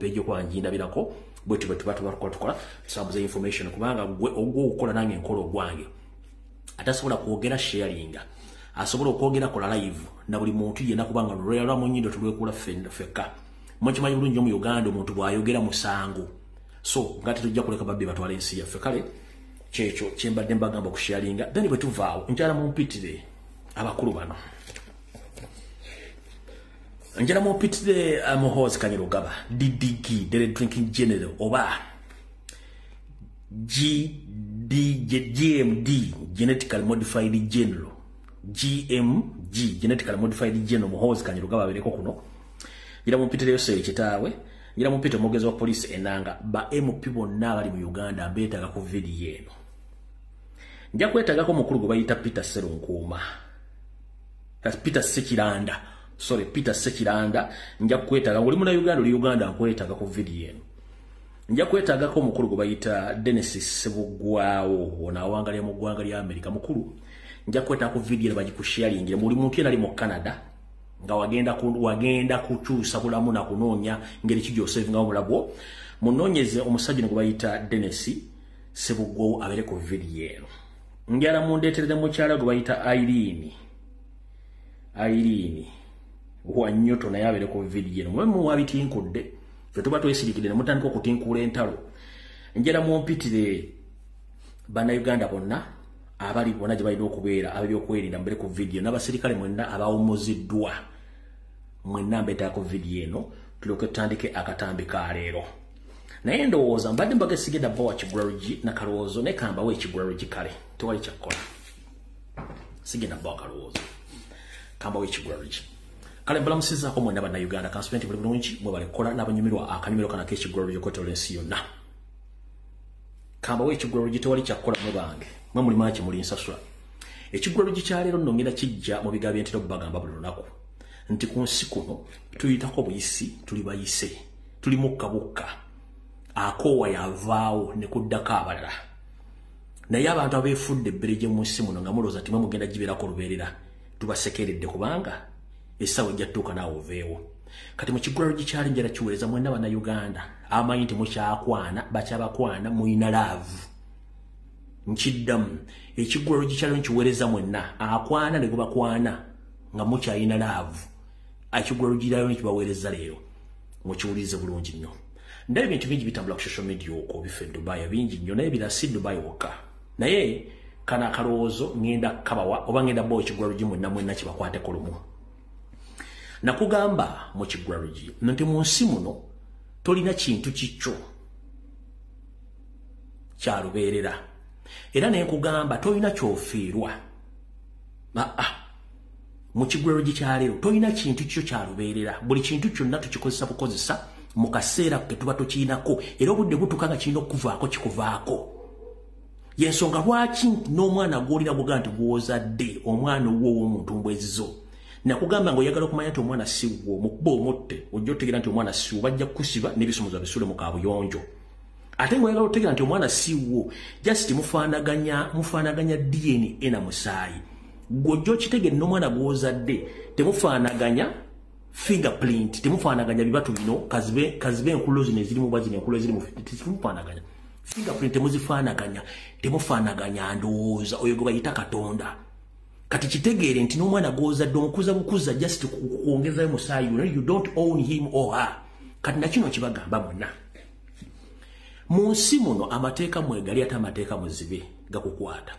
page kwa njindabirako bwe tuba tuba tukola tusambuza information kubanga gwe ogwo okukola nange enkola ogwange. Atasobola kwogera sharinga, asobola okwogera kola live na buli muntu yenna, kubanga lwera mu nyindo tulwekula ffekka. Mukimanyi bulungi mu Uganda omuntu bw'ayogera musango, so nga tetujja kuleka babbi batwala ensi yaffe. Kale kyekyo kyembadde mbagamba okusharinga. Then bwe tuvaawo njala mumpitire abakulu bano, njala mumpitire Muhoozi Kainerugaba, DDG, Daily Drinking General, oba GMD, Genetically Modified General, GMG, Genetically Modified General Muhoozi Kainerugaba abeereko kuno. Njala mumpitire Yoseri Kitaawe, njala mumpitire omwogezi wa poliisi Enanga. Ba MP bonna abali mu Uganda mbeetaaga ku vidiyo eno. Nja kwetaagako omukulu gwe bayita Peter Serunkuuma, Peter Sekiranda, sorry, Peter Sekiranda. Nja kwetaaga ng'oli munnayuganda, oli Uganda, nkwetaaga ku vidiyo eno. Nja kwetaagako omukulu gwe bayita Denis Sebugwawo, ono awangalira mu ggwanga lya Amerika. Mukulu, nja kwetaaga ku vidiyo eno bagikusharingire. Buli muntu yena ali mu Canada nga wagenda kukyusa bulamu na kunoonya ngeri ki gy'osevingamu obulamu bwo, munoonyeze omusajja gwe bayita Denis Sebugwawo abeere ku vidiyo eno. Njala mundeeterere mukyala gwe bayita Irene Wanyoto, naye abeere ku vidiyo eno. Mwe muwabitinkudde, ffe tuba twesirikidde ne mutandika okutinkuula entalo. Njala mumpitire Bannayuganda bonna abali bonna gye balina okubeera ab'ebyokwerinda mbeere ku vidiyo, n'abaserikale mwenna abawummuziddwa mwenna mbeetaako vidiyo eno, tulyoke tutandike akatambi ka leero. Naye ndowooza mbadde mbaga sigenda bawa kigulalugi nakalowoozo, naye kambawo ekigulalugi. Kale tewali kyakkola, sigenda bawa kalowoozo, kambawo ekigulalugi. Kale mbalamusizaako mwenna Bannayuganda, kansuubire nti buli bulungi, mwebale kukola n'abanyumirwa akanyumiro kano ak'ekigulalugi okwetooloola ensi yonna. Kambawo ekigulalugi, tewali kyakkola. Mwe bange mwe muli maki muli nsasula. Ekigulalugi kya leero nno ngenda kijja mu bigambo byentera okubagamba buli lunaku nti ku nsi kuno tuyitako buyisi, tuli bayise, tuli mukka bukka, akoowa yavaawo ne kuddako abalala. Naye abantu abeefudde ebbereje mu nsi muno nga mulowooza nti mwe mugenda gibeerako lubeerera, tubasekeredde, kubanga essaawa ejja ttuuka naawe oveewo. Kati mu kigulalugi kyali njala kiweereza mwenna Bannayuganda abamanyi nti mukyakwana, bakyabakwana, muyina love. Nkiddamu, ekigulalugi kyaliwo nkiweereza mwenna akwana ne gubakwana nga mukyalina love. Ekigulalugi kyaliwo nkibaweereza leero, mukiwulirize bulungi nnyo. Ndaba ebintu bingi bitambula ku social media okwo bifa e Dubai bingi nnyo, naye birala si Dubai wokka. Naye kano akalowoozo ngenda kabawa oba ngenda bawa ekigulalugi mwenna mwenna kibakwateko lumu. Nakugamba mu kigulalugi nti mu nsi muno tolina kintu kikyo kyalubeerera, era nenkugamba tolina kyofiirwa. Aa, mu kigulalugi kyaleero tolina kintu kikyo kyalubeerera. Buli kintu kyonna tukikozesa bukozesa mu kaseera ke tuba tukirinako, era obudde butuuka nga kirina okuvaako, kikuvaako. Yensonga lwaki n'omwana gw'olina gwogaa nti gw'ozadde, omwana owwo ow'omuntu mbwezizo, nakugamba nga oyagala okumanya nti omwana si wo, mukuba omutte, ojja otegeera nti omwana si wo. Bajja kukusiba n'ebisumuzo bisule mu kabuyonjo. Ate nga oyagala otegeera nti omwana si wo, just mufaanaganya DNA na musaayi, gw'ojja okitegeera. N'omwana gw'ozadde temufaanaganya fingerprint, temufaanaganya bibatu bino, kazibe enkulo zino ezirimu ba zino enkulo ezirimu, temufaanaganya fingerprint, temuzifaanaganya, temufaanaganya ndowooza. Oyo gwe bayita Katonda. Kati kitegeere nti n'omwana gw'ozadde omukuza bukuza, just kwongezayo musaayi, you don't own him or her. Kati nakino kibagamba mwenna, mu nsi muno amateeka mwegali, ate amateeka muzibe gakukwata.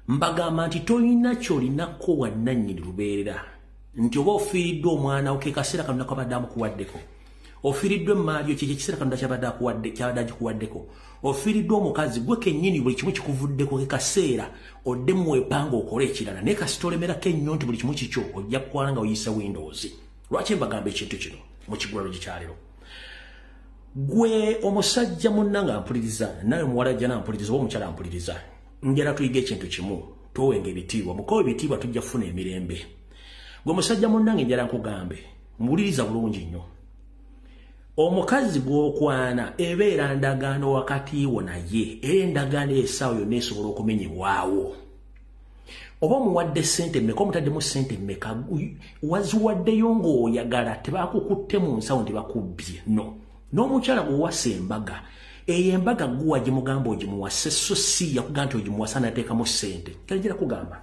Mbagamba nti tolina kyolinako wannannyini lubeerera, nti oba ofiiriddwa omwana wo, ke kaseera Katonda kabadde amukuwaddeko. Ofiiriddwa emaali yo, kyekyo ekiseera Katonda kyabadde akuwadde, kyabadde agikuwaddeko. Ofiiriddwa omukazi, gwe kennyini buli kimu kikuvuddeko, ke kaseera oddemu weepanga okole ekirala. Naye kasita olemerako ennyo nti buli kimu kikyo, ojja kukwana nga oyisa windows. Lwaki mbagamba ekintu kino mu kigulalo kyaleero? Gwe omusajja munna nga mpuliriza, nawe muwala jja nampuliriza, oba omukyala mpuliriza, njala tuyiga ekintu kimu: towenga ebitiibwa. Mukowa ebitiibwa, tujja kufuna emirembe. Gwe musajja munnange, njala nkugambe, muwuliriza bulungi nnyo. Omukazi gw'okwana ebeera ndagaano wakati wo naye, era endagaano essaawa yonna esobola okumenyebwawo. Oba omuwadde ssente mmeka, omutaddemu ssente mmeka, waziwaddeyo ng'oyagala, tebakukutte mu nsawo nti bakubbye. No, N'omukyala bw'owasa embaga, eyo embaga gguwa gimugamba ogimuwase, so si yakugamba nti ogimuwasa n'ateekamu ssente. Kale kugamba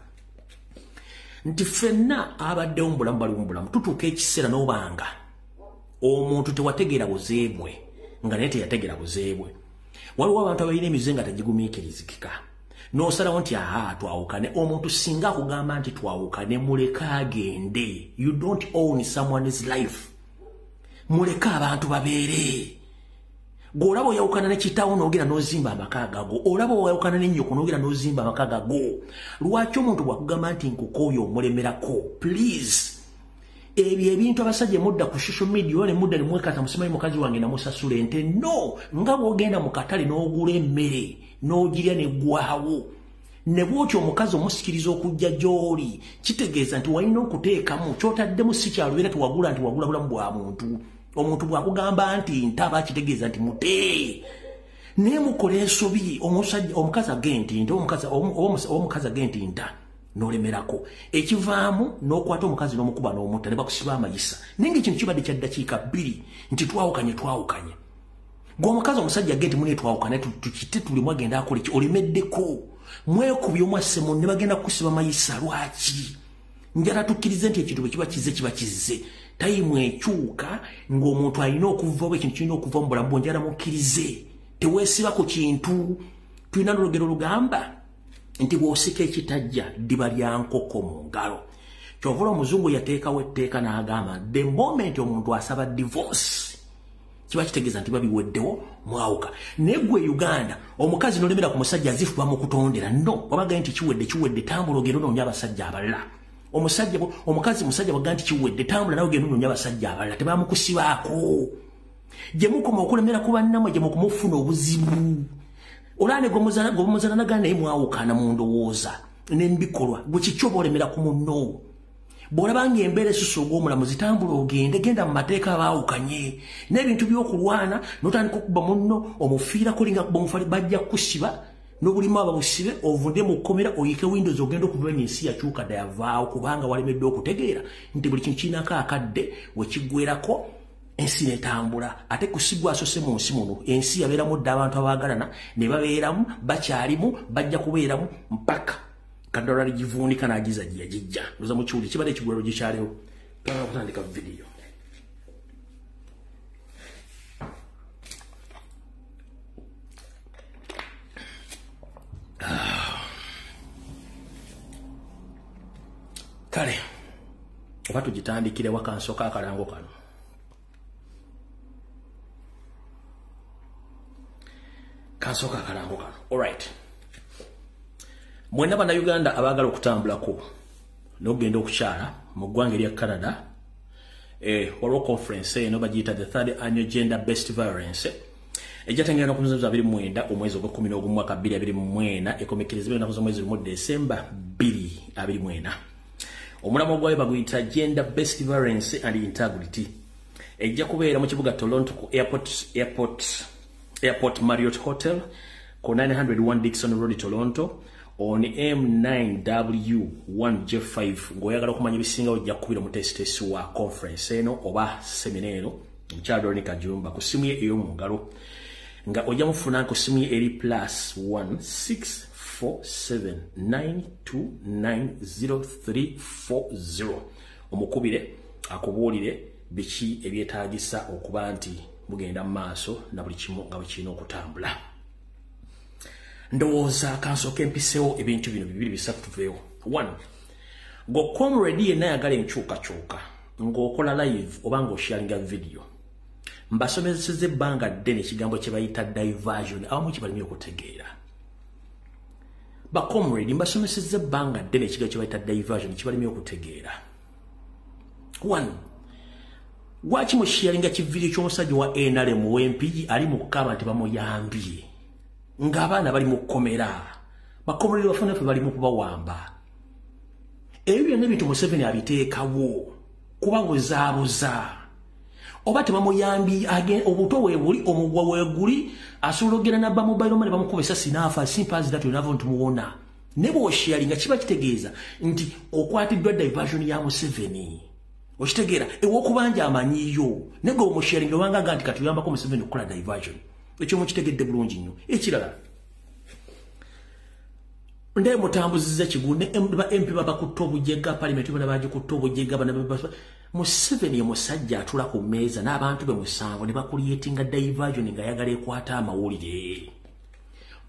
nti ffenna abaddewo mu bulamu baliwo mu bulamu, tutuuka ekiseera n'obanga omuntu tewategeera buzeebwe nga naye teyategeera buzeebwe. Waliwo abantu abalina emize nga tegigumiikirizikika, n'osalawo nti aha twawukane. Omuntu singa akugamba nti twawukane, muleke agende. You don't own someone's life. Muleke abantu babeere. Gw'olaba oyawukana ne kitaawo n'ogenda n'ozimba amaka gago, olaba oyawukana ne nnyoko n'ogenda n'ozimba amaka gago. Lwaki omuntu bw'akugamba nti nkukooye omulemerako? Please, ebyo ebintu abasajja mudda ku social media ne mudda ne mwekata musimanyi mukazi wange namusasula ente. No, nga bw'ogenda mu katale n'ogula emmere n'ogirya n'eggwawo, ne bw'otyo omukazi omusikiriza okujja gy'oli, kitegeeza nti walina okuteekamu ky'otaddemu si kyalubeera. Tewagula nti wagula bulamu bwa muntu. Omuntu bw'akugamba nti ntaba, kitegeeza nti mute. Naye mukola ensobi. Omukazi agee nti nta, omukazi agee nti nta, n'olemerako. Ekivaamu n'okwata omukazi n'omukuba n'omutta ne bakusiba amayisa, naye ng'ekintu kibadde kya ddakiika 2 nti twawukanye, twawukanye. Gwe omukazi, omusajja agee nti mune twawukane, tukite tulimu agenda akola ki, olemeddeko, mwekubye omwasse munne, bagenda kukusiba mayisa. Lwaki? Njala tukkirize nti ekintu bwe kiba kizze, kiba kizze. Time ekyuka ng'omuntu alina okuva, oba ekintu kirina okuva mu bulamu bwo. Njala mukkirize, teweesiba ku kintu. Tulina n'olugero lugamba nti bw'osika ekitajja, ddiba lya nkoko mu ngalo. Kyovula omuzungu yateekawo etteeka n'agamba the moment omuntu asaba divorce, kiba kitegeeza nti babiweddewo, mwawuka. Naye gwe Uganda, omukazi nolemera ku musajja azifuba mu kutondera. No wabagaye nti kiwedde, kiwedde, tambula ogenda onoonya abasajja abalala. Omusajja, omukazi, musajja bwaga nti kiwedde, tambula nawe ogenda onoonya abasajja abalala. Tebamukusibaako. Gye mukoma okulemera ku bannammwe, gye mukumufuna obuzibu. Olaba ne gwemuzalanaga naye mwawukana mu ndowooza n'embikolwa. Gwe kiki oba olemera ku munno? Bw'olaba ng'embeera esusa ogw'omulamuzi, tambula ogende, genda mu mateeka abaawukanye. N'ebintu by'okulwana n'otandika okuba munno omufiirako linga kuba omufali, bajja kukusiba n'obulimu ababusibe, ovunde mu kkomera, oyike windows, ogenda okuva ensi yakyuka dda, yavaawo, kubanga walemeddwa okutegeera nti buli kintu kirinako akadde wekiggwerako, ensi netambula. Ate kusigwa asose mu nsi muno. Ensi yabeeramu dda abantu abaagalana ne babeeramu, bakyalimu, bajja kubeeramu mpaka kaddala ligivuunika n'agiza gye yagijja. Ndoza mu kiwuli kibadde ekigulalo gikyaliwo. Twagala kutandika vidiyo. Kale oba tugitandikire wakansooka akalango kano, kansooka akalango kano. Alright, mwenna Bannayuganda abaagala okutambulako n'okugenda okukyala mu ggwanga erya Canada, waliwo conference eno bagiyita the third annual gender based violence, ejjatengera naku 29 omwezi ogwa-11 mwaka 2024, ekomekerezebwa ennaku z'omwezi 1 Desemba 2024. Omulamwa ogwayo baguyita gender based violence and integrity. Ejja kubeera mu kibuga Toronto ku Airport Marriott Hotel ku 901 Dixon Road, Toronto on M9W1J5. Ng'oyagala okumanya ebisingawo, ojja kukubira omuteesiteesi wa conference eno oba seminar eno, omukyala Doreen Kajumba, ku ssimu ye ey'omu ngalo, nga ojja mufuna ku ssimu ye eri +1 647 929 0340. Omukubire akubuulire biki ebyetaagisa okuba nti mugenda mu maaso na buli kimu nga bwe kirina okutambula. Ndowooza kansooka empiseewo ebintu bino bibiri bisatu tuveewo. One, gwe comrade yenna ayagala enkyukakyuka, ng'okola live oba ng'osharinga video, mbasomeseza ebbanga ddene ekigambo kye bayita diversion. Abamu kibalimye okutegeera. Bacomrade, mbasomeseza ebbanga ddene ekigambo kye bayita diversion, kibalimye okutegeera. One, lwaki musharinga kivideo ky'omusajja wa NRM w'Empigi ali mu kukaba nti bamuyambye, ng'abaana bali mu kkomera, bacomrade bafuna ffe bali mu kubawamba? Ebyo byonna ebintu Museveni abiteekawo kubabuzaabuza. Oba tebamuyambi, obuto weebuli, omugwa weeguli, asobola ogenda nabba mobile money, bamukuba esasi n'afa. Simple as that. Nava ntumuwona. Ne bw'osharinga, kiba kitegeeza nti okwatiddwa diversion ya Museveni. Okitegeera ew'okubanja amanyiyo naye gwe omusharinga obanga nti kati oyambako Museveni okukola diversion. Ekyo mukitegedde bulungi nnyo. Ekirala ndaye mutambuziza kigunde ba MP babakutta obujega, parliament bana bagikutta obujega, bana Museveni musajja atula ku mmeeza n'abantu be musanvu ne bakuliyetinga diversion nga ayagala ekwata amawulire.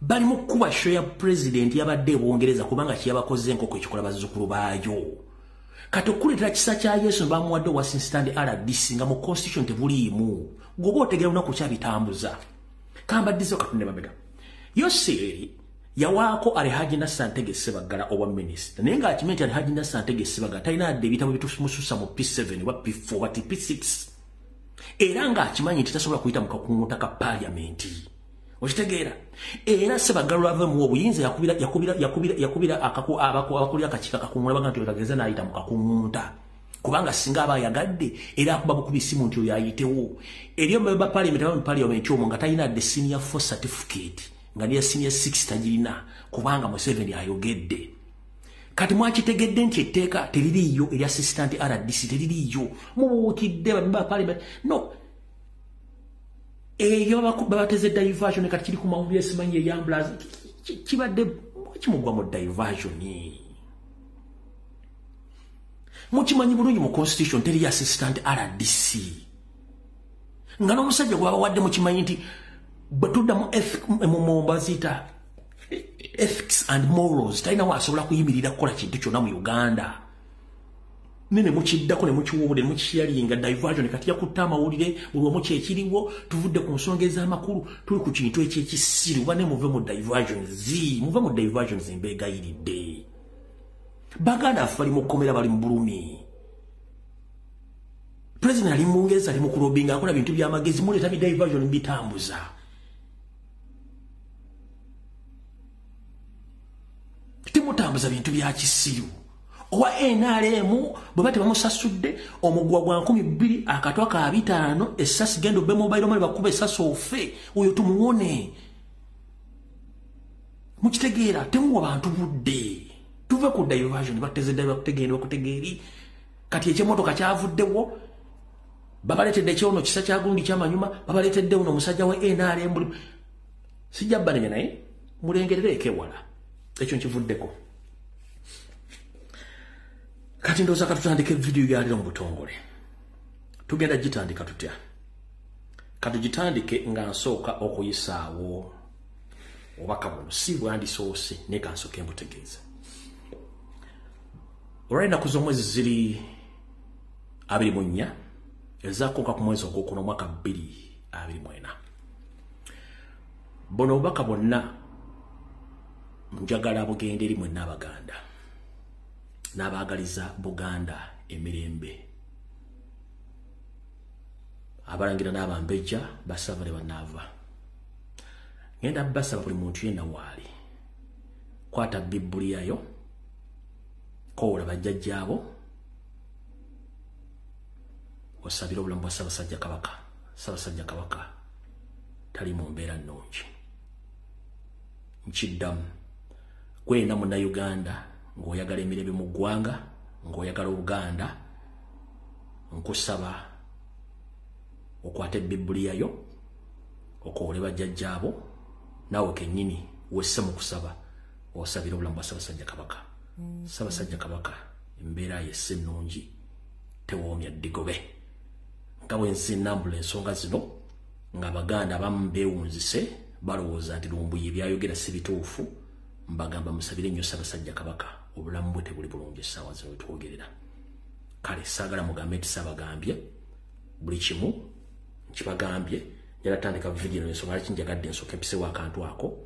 Bali mu kuba show ya president yabadde Bungereza kubanga kyeyabakoze enkoko ekikola bazzukulu baayo. Kati okuleetera kisa kya Yesu bamuwadde wa assistant RDC nga mu constitution tebuliimu. Gwoba otegera lunaku kyabitambuza. Kambaddizo Katonda mabega. Yoseri yawaako Alhaji Nasser Ntege Ssebaggala obwa minisita. Naye ng'akimanyi nti Alhaji Nasser Ntege Ssebaggala talina adde ebitabo bitumususa mu P7 oba P4 oba P6. Era ng'akimanyi nti tasobola kuyita mu kakunguta ka paalamenti. Okitegeera? Era Ssebaggala lwava mu obuyinza yakubira abakulira akakiiko akakungula baga nti otageza n'ayita mu kakunguta. Kubanga singa aba ayagadde era akuba bukubi simu nti oyo ayitewo. Eriyo ba paalamenti aba mu paalamenti omwo nga talina adde senior 4 certificate nga ne senior 6 tagirina kubanga Museveni ayogedde. Kati mwakitegedde nti etteeka teririiyo erya assistant RDC teririiyo. Mubuukidde ba paalamenti no. Eyo babateze diversion kati kiri ku mawulire simanyi eyambulazi kibadde kimugwa mu diversion. Mukimanyi bulungi mu constitution teri assistant RDC. Nga n'omusajja gwabawadde mukimanyi nti bwe tudda mu baziyita ethics and morals talina waasobola kuyimirira kukola kintu kyonna mu Uganda. Nene mukiddako ne mukiwuubule ne mukisharinga diversion kati yakutta amawulire buli omu kyekiriwo. Tuvudde ku nsonga ez'amakulu tuli ku kintu ekyekisiru. Bane muve mu diversions, muve mu diversions mbeegayiridde. Baganda affe bali mu kkomera bali mu bulumi. President ali mu Bungereza ali mu kulobinga akola bintu by'amagezi muleeta bi diversion bitambuza. Temutambuza bintu bya kisiru. Owa NRM bwe bate bamusasudde omugwa gwa 2000 akatwa ka 5 essasi genda obbe mobile money bakuba essasi ofe oyo tumuwone. Mukitegeera temuwa bantu budde. Tuve ku diversion bateze bakutegeera bakutegeeri. Kati ekyemotoka kyavuddewo babaleetedde ekyono kisa kya gundi kyamanyuma babaleetedde uno omusajja wa NRM. Sijja banenya naye mulengerereeko ewala. Ekyo nkivuddeko. Kati ndowooza katutandike vidiyo ya leero mu butongole. Tugenda gitandika tutya? Katugitandike nga nsooka okuyisaawo obubaka buno. Si bwandisoose naye kansooke mbutegeeza. Olw'ennaku z'omwezi ziri 24 ezaakuuka ku mwezi ogwokuna omwaka 2024. Buno obubaka bwonna njagala bugende eri mwenna Abaganda n'abaagaliza Buganda emirembe. Abalangira n'abambejja basava ne banaava. Ngenda basaba buli muntu yenna waali. Kwata Bibuli yayo, koola bajjajjaabo, osabire obulamu bwa Ssaabasajja Kabaka. Ssaabasajja Kabaka tali mu mbeera nnungi. Nkiddamu, gwena Munnayuganda ng'oyagala emirembe mu ggwanga, ng'oyagala Obuganda, nkusaba okwate Bibuli yayo, okoole bajjajjaabo, naawe kennyini wesse mu kusaba osabire obulamu bwa Ssaabasajja Kabaka. Ssaabasajja Kabaka embeera ye si nnungi, tewoomya ddigobe. Nga bwe nsi nnambula ensonga zino ng'Abaganda abamu beewunzise balowooza nti Lumbuye byayogera si bituufu, mbagamba musabire nnyo Ssaabasajja Kabaka obulamu bwe tebuli bulungi essaawa zino wetwogerera. Kale saagala mugambe nti saabagambye buli kimu nkibagambye. Njagala tandika vidiyo ensonga lwaki njagadde nsooke mpisewo akantu ako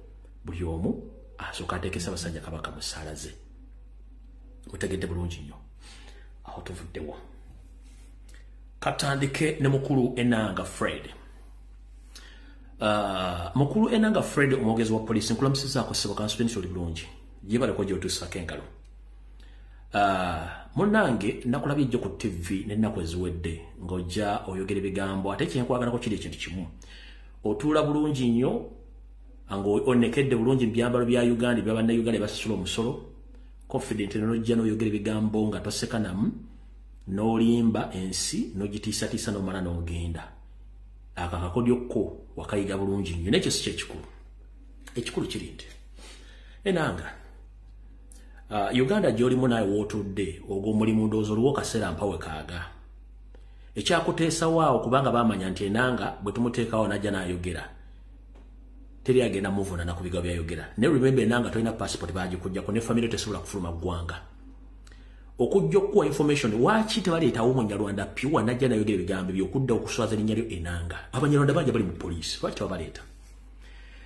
buli omu asooka ateeke Ssaabasajja Kabaka mu ssaala ze. Mutegedde bulungi nnyo. Awo tuvuddewo. Katandike ne mukulu Enanga Fred. Mukulu Enanga Fred omwogezi wa poliisi nkulamusizaako ssebo kansubire nti oli bulungi. Gyebaleko gy'otuusaako engalo. Munnange nakulabye ejjo ku TV n'ennaku eziwedde ng'ojja oyogera ebigambo ate kyenkwagalako kiri ekintu kimu. Otuula bulungi nnyo ng'onekedde bulungi mu byambalo bya Uganda ebya Bannayuganda ebasasula omusolo. Confident n'ojja n'oyogera ebigambo nga toseka namu N'olimba ensi n'ogitiisatiisa n'omala n'ogenda. Ako akakodyo ko wakayiga bulungi nnyo, n'ekyo si kyekikulu. Ekikulu kiri nti Enanga, Uganda gy'olimu naawe w'otudde, ogwo omulimu ndowooza oliwo kaseera mpawe kaaga. Ekyakuteesawaawo kubanga baamanya nti Enanga bwe tumuteekawo n'ajja n'ayogera, teri agenda muvunaana ku bigambo by'ayogera. Naye remember, Enanga tolina passport, baagikuggyako, ne family tesobola kufuluma ggwanga. Okujja okukuwa information, waaki tebaleetawo Omunyarwanda pure n'ajja n'ayogera ebigambo by'okudda okuswaza erinnya lyo Enanga? Abanyarwanda bangi bali mu poliisi, lwaki tebabaleeta?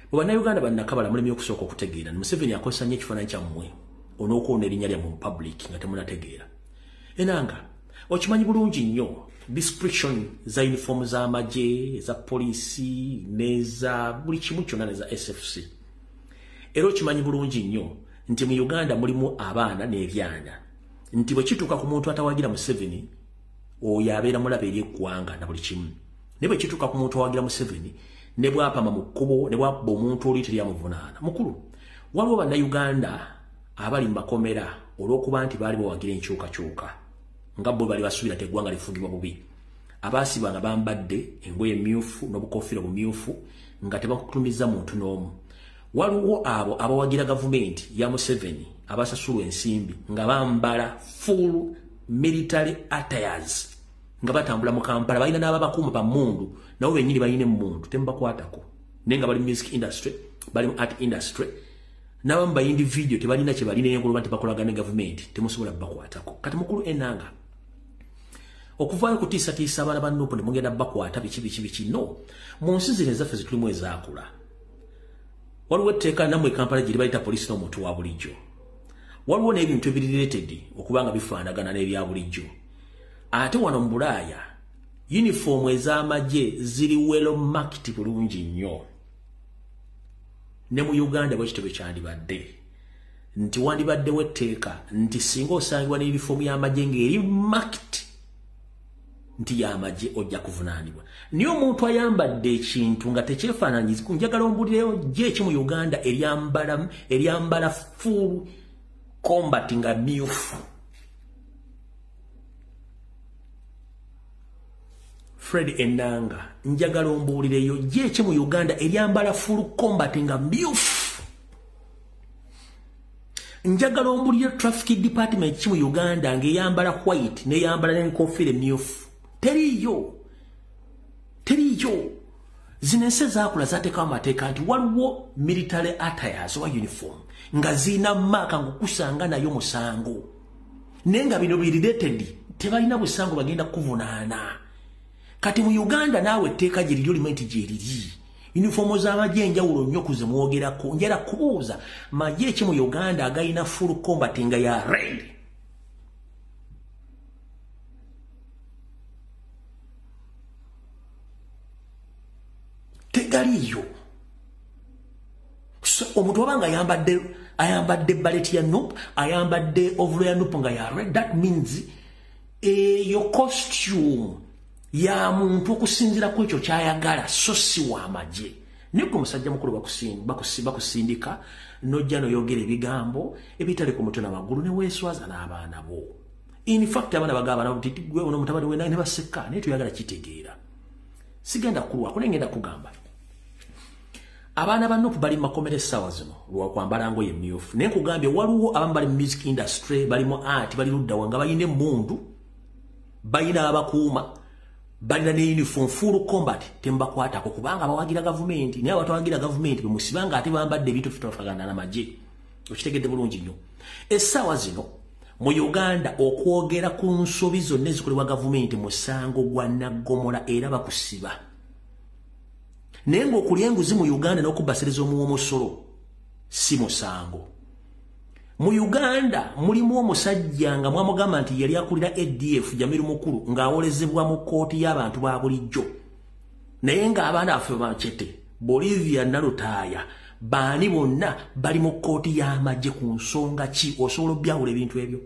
Bwe Bannayuganda bannakabala mulemye okusooka okutegeera, Museveni akozesa nnyo ekifaananyi kyammwe on'okwona erinnya lyammwe mu public nga temunategeera. Enanga, okimanyi bulungi nnyo description za uniform z'amagye, eza poliisi, n'eza buli kimu kyonna, neza SFC. Era okimanyi bulungi nnyo nti mu Uganda mulimu abaana n'ebyana, nti bwe kituuka ku muntu atawagira Museveni, oyo abeera mulabe eri eggwanga na buli kimu. Naye bwe kituuka ku muntu awagira Museveni, ne bw'apama mu kkubo, ne bw'akuba omuntu oli, teryamuvunaana. Mukulu, waliwo Bannayuganda abali mu makomera olw'okuba nti baali bawagira enkyukakyuka, nga bo bali basuubira teggwanga lifugibwa bubi, abaasibwa nga bambadde engoye emyufu n'obukofiira bumyufu nga tebakutumiza muntu n'omu. Waliwo abo abawagira gavumenti ya Museveni abasasulwa ensimbi nga bambala full military attires nga batambula mu Kampala, balina n'ababakuuma bammundu, nabo bennyini balina emmundu, temubakwatako. Naye nga bali mu music industry, bali mu art industry, n'abamu ba individual tebalina kye balina enkolwa nti bakolagana ne gavumenti, temusobola bakwatako. Kati mukulu Enanga, okuvaayo kutiisatiisa abaana ba NUP ne mugenda bakwata biki biki biki, no. Mu nsi zino ezaffe zetulimu ezaakula, waliwo etteeka nammwe Kampala gye bayita poliisi n'omuntu wa bulijjo. Waliwo n'ebintu ebiri related okuba nga bifaanagana n'ebya bulijjo. Ate wano mu Bulaaya uniform ez'amagye ziri well marked bulungi nnyo. Ne mu Uganda bwe kityo bwe kyandibadde, nti wandibaddewo etteeka nti singa osangibwa ne uniform y'amagye ng'eri marked nti y'amagye, ojja kuvunaanibwa. Naye omuntu ayambadde ekintu nga tekyefaananyiza, njagala ombulireyo gye eki mu Uganda eryambala full combat nga myufu? Fred Enanga, njagala ombuulireyo gye eki mu Uganda eryambala full combat nga myufu? Njagala ombuulire traffic department ki mu Uganda ng'eyambala white n'eyambala n'enkofiira emyufu? Teriiyo, teriiyo. Zino ensi ezaakula zateekawo amateeka nti waliwo military attires oba uniform nga zirina mark ng'okusanga nayo musango, naye nga bino birelated tebalina busango bagenda kuvunaana. Kati mu Uganda naawe etteeka gye liri olimu nti gyeriri uniform z'amagye enjawulo nnyo ku ze mwogerako. Njala kubuuza, magye ki mu Uganda agayina full combat nga ya red? Tegaliyo. So omuntu wabanga ayambadde beret ya NUP, ayambadde overall ya NUP nga ya red, that means eyo costume ya muntu okusinziira ku ekyo kyayagala, so si w'amagye. Naye gwe omusajja mukulu bakusindika n'ojja n'oyogera ebigambo ebitali ku mutwe n'amagulu, ne weeswaza n'abaana bo. In fact, abaana bagamba nti gwe ono mutabani we, ne baseka, naye toyagala kitegeera. Sigenda kulwako, naye ngenda kugamba, abaana ba NUP bali makomera essaawa zino lwakwambala ngoye emyufu. Naye nkugambye, waliwo abamu bali mu music industry, bali mu art, bali luddawa nga balina emmundu, balina abakuuma, balina ne uniform full combat, temubakwatako kubanga bawagira gavumenti. Naye abatawagira gavumenti bemusibanga ate bambadde ebintu fitafagana n'amagye. Okitegedde bulungi nnyo? Essaawa zino mu Uganda okwogera ku nsobi zonna ezikolebwa gavumenti musango gwa naggomola, era bakusiba. Naye ng'okulya enguzi mu Uganda n'okubasereza omuwa omusolo si musango. Mu Uganda mulimu omusajja nga mwamugamba nti yali akulira ADF, Jamiru Mukulu, ng'awolezebwa mu kkooti y'abantu ba bulijjo, naye ng'abaana baffe bakyete Bolivia Nalutaaya baani bonna bali mu kkooti y'amagye ku nsonga ki? Osobola obyawula ebintu ebyo?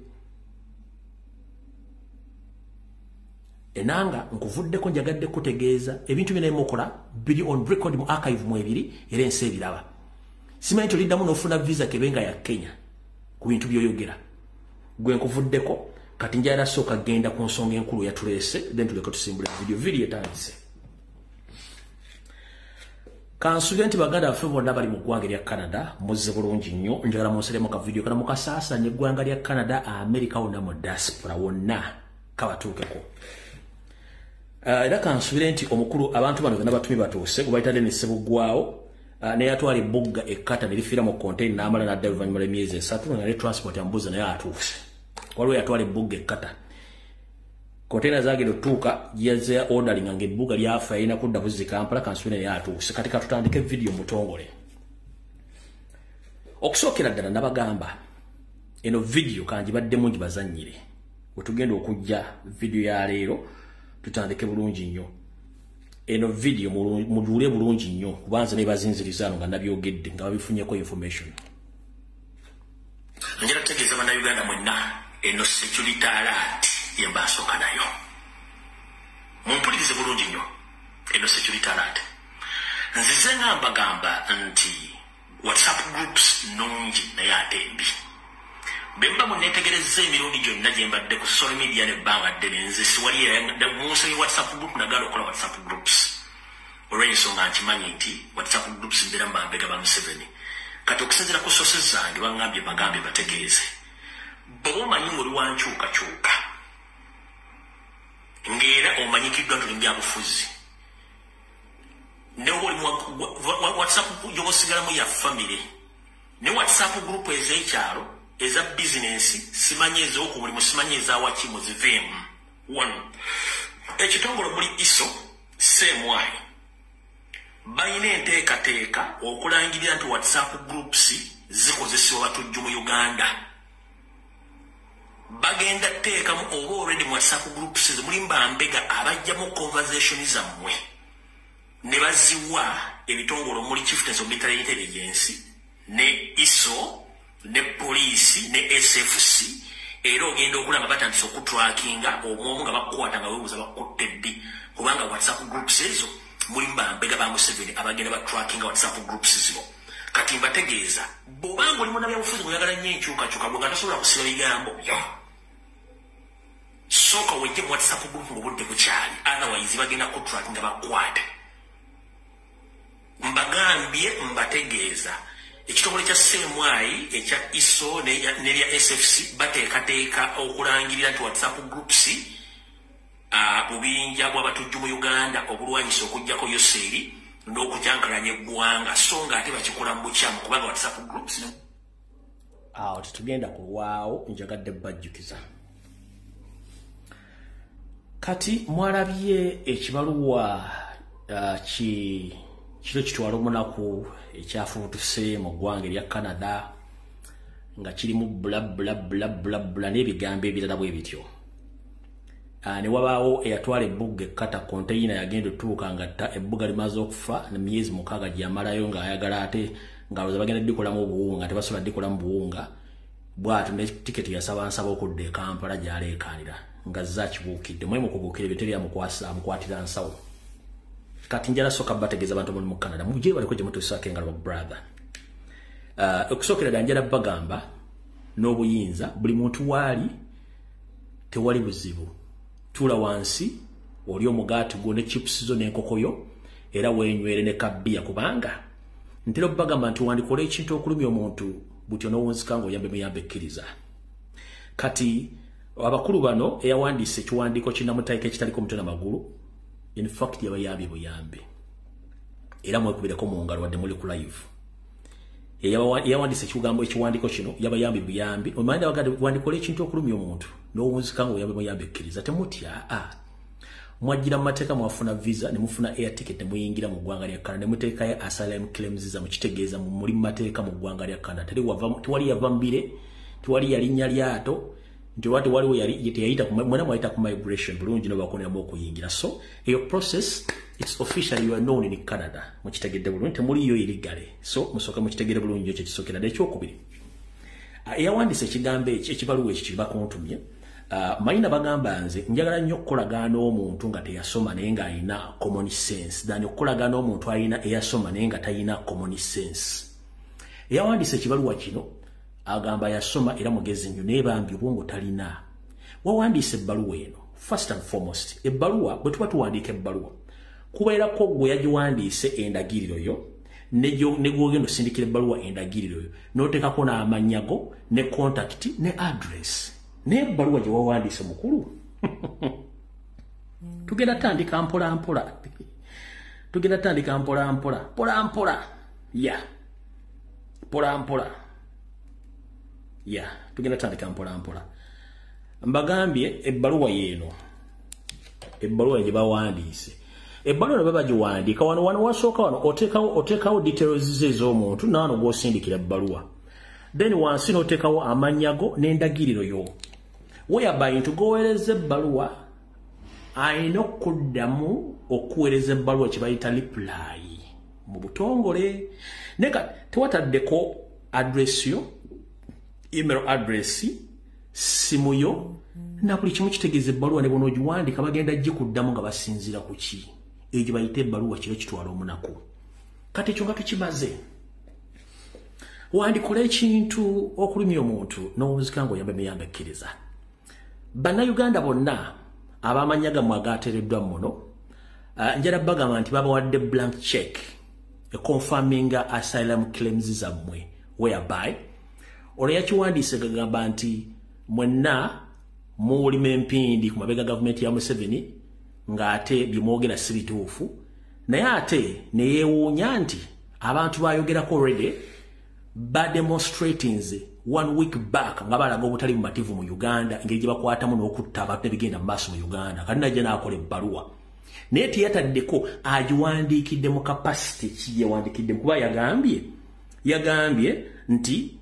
Enanga, nkuvuddeko, njagadde kutegeeza ebintu byonna emukola biri on record mu archive mu ebiri, era ensi ebiraba. Simanyi toliddamu n'ofuna visa kebenga ya Kenya ku bintu by'oyogera. Gwe nkuvuddeko. Kati njagala sooka genda ku nsonga enkulu yatuleese, then tuleke tusimbula video. Video etandise. Kansubire nti baganda baffe bonna bali mu ggwanga erya Canada muzze bulungi nnyo. Njagala munseremu ka video kano mukasaasanye eggwanga lya Canada, America wonna, mu diaspora wonna kabatuukeko. Era kansubire nti omukulu abantu bano bonna batumi batuuse gwe bayita Denis Ssebuggwawo, neyatwala ebbugga ekkata ne lifiira mu container n'amala n'adda oluvannyuma lw'emyezi 3 nga ne transport yambuza, naye atuuse. Waliwo yatwala ebbugga ekkata, container zagenda otuuka yaze ordering nga ebbuga lyafa, yalina kudda buzzi Kampala. Kansubire naye atuuse. Kati katutandike video mutongole. Okusookera ddala nabagamba eno video kangibaddemu ngibazannyire wetugenda okujja. Video ya leero tutandike bulungi nnyo. Eno video muduule bulungi nnyo, kubanza ne bazinziriza ano nga nabyogedde nga babifunyeko information. Njagala kutegeeza Bannayuganda mwenna, eno security alert yembasooka nayo, mumpulirize bulungi nnyo. Eno security alert nzize nga mbagamba nti WhatsApp groups nnungi naye ate mbi. Bemba muneetegerezza emirundi gyonna gye mbadde ku social media nebbanga ddene, nze siwali munsabye WhatsApp group nagala okukola WhatsApp groups, olw'ensonga nkimanyi nti WhatsApp groups mbeera mu bambega ba Museveni. Kati okusinziira ku sources zange, baŋŋambye bagambye bategeeze, bw'oba omanyi ng'oli wankyukakyuka ng'era omanyikiddwa nti oli byabufuzi, ne oli WhatsApp gy'osigalamu ya family ne WhatsApp group ez'ekyalo, eza bizinensi, simanyi ez'oku mulimu, simanyi ezawaki, muziveemu. One, ekitongole muli ISO, CMI balina enteekateeka okulangirira nti WhatsApp groups zikozesebwa batujju mu Uganda. Bagenda teekamu oba already mu WhatsApp groups ezo mulimu bambega abajjamu conversation zammwe ne baziwa ebitongole omuli Chieftaincy of Military Intelligence ne ISO ne poliisi ne SFC. Era ogenda okulaba batandise okutrackinga omwomu nga bakukwata nga weebuuza bakutte ddi, kubanga WhatsApp groups ezo mulimu bambega ba Museveni abagenda batrackinga WhatsApp groups zino. Kati mbategeeza, bw'obanga oli munnabyabufuzi ng'oyagala nnyo enkyukakyuka, bwe nga tosobola kusiba bigambo byo, sooka wejje mu WhatsApp group ng'obudde bukyali, otherwise bagenda kutrackinga bakukwate. Mbagambye, mbategeeza, ekitongole kya CMI, ekya ISO n'erya SFC bateekateeka okulangirira nti WhatsApp groups bubinja bw'abatujju mu Uganda obulwanyisa okuggyako Yoseri n'okukyankalanya eggwanga, so nga ate bakikola mu bukyamu kubanga WhatsApp groups. Awo tetugenda kulwawo, njagadde bajjukiza. Kati mwalabye ekibaluwa ki kiro kitwala omunaku ekyafubutuse mu ggwanga erya Canada nga kirimu bla bla bla bla bla n'ebigambo ebirala bwe bityo. Ne wabaawo eyatwala ebbuga ekkata, konteyina yagenda otuuka nga ebbuga limaze okufa nemyezi 6 gyeyamalayo ng'ayagala ate ng'alowooza bagenda ddikolamu obuwunga, tebasobola ddikolamu buwunga. Bw'atyo ne tiketi yasaba nsaba okudda e Kampala gy'aleekaanira nga zze akibuukidde mwe mukubuukira ebyo teri amukwatira nsawo. Kati njala sooka bategeeza abantu muli mu Canada mujje baliko gye mutuusaako engalo ba brother. Okusookera ddala njala bagamba n'obuyinza, buli muntu waali tewali buzibu, tuula wansi oli omugaati gwo ne chips zo n'enkoko yo era weenywere ne kabbiya, kubanga ntera okubagamba nti wandikola ekintu okulumya omuntu butyo n'owunzika ng'oyambe muyambe ekkiriza. Kati abakulu bano eyawandiise ekiwandiiko kinnamutaika ekitaliko mutwe namagulu, in fact yabayambye buyambi, era mwekubireko mu ngalo wadde muli ku live. Eyawandiise ekigambo ekiwandiiko kino yabayambye buyambi. Omanyi wandikola ekintu okulumya omuntu n'owunzika ng'oyambe muyambe ekkiriza. Temutya, a mwajjira mu mateeka, mwafuna visa ne mufuna air ticket ne muyingira mu ggwanga lya Canada ne muteekayo asylum claims zammwe, kitegeeza muli mu mateeka mu ggwanga lya Canada. Tewali yava mbire, tewali yalinnya lyato nti oba tewaliwo teyayita, mwena mwayita ku migration bulungi nobakoneramu okuyingira. So eyo process, it's officially you are known in Canada. Mukitegedde bulungi, temuliyo illegally. So musooke mukitegere bulungi, ekyo kisookera ddala. Ekyokubiri, eyawandiisa ekigambo ekyo, ekibaluwa ekyo kibakuntumye, mayina bagamba nze njagala nnyo okukolagana n'omuntu nga teyasoma naye ng'alina common sense than okukolagana n'omuntu alina eyasoma naye nga talina common sense. Eyawandiisa ekibaluwa kino agamba yasoma era mugezi nnyo, naye bambi obwongo talina. Wawandiise ebbaluwa eno. First and foremost, ebbaluwa, bwe tuba tuwandiika ebbaluwa, kubeerako gwe yagiwandiise endagiriro yo, ne gwogenda osindikira ebbaluwa endagiriro yo, n'oteekako n'amannya go ne contact ne address. Naye ebbaluwa gye wawandiise, mukulu, tugenda tandika mpola mpola, tugenda tandika mpola mpola, mpola mpola, ya mpola mpola, ya tugenda tandika mpola mpola. Mbagambye ebbaluwa yeeno, ebbaluwa gye bawandiise. Ebbaluwa ne babagiwandiika wano, wano wasooka wano oteekawo details ez'omuntu naano gw'osindikira ebbaluwa, then wansi n'oteekawo amannya go n'endagiriro yo, whereby nti goweereza ebbaluwa alina okuddamu okuweereza ebbaluwa kye bayita reply mu butongole. Naye nga tewataddeko address yo, email address, simu yo na buli kimu. Kitegeeza ebbaluwa ne bw'onoogiwandiika bagenda gikuddamu nga basinziira ku ki? Eyo gye bayita ebbaluwa kiro kitwala omunaku. Kati ekyo nga tukimaze, wandikola ekintu okulumya omuntu n'owunzika ng'oyamba emiyamba ekkiriza. Bannayuganda bonna ab'amannya gammwe agateereddwa muno, njala bagamba nti babawadde blank check econfirminga asylum claims zammwe, whereby olwo yakiwandiise gagamba nti mwenna muwulima empindi ku mabega gavumenti ya Museveni, ng'ate byemwogera si bituufu. Naye ate ne yeewuunya nti abantu bayogerako already bademonstratinze one week back nga balaga obutali mumativu mu Uganda, engeri gye bakwatamu n'okutta abantu nebigenda mu maaso mu Uganda. Kati najja n'akola ebbaluwa, naye teyataddeko agiwandiikidde mu capacity ki yewandiikidde, kuba yagambye nti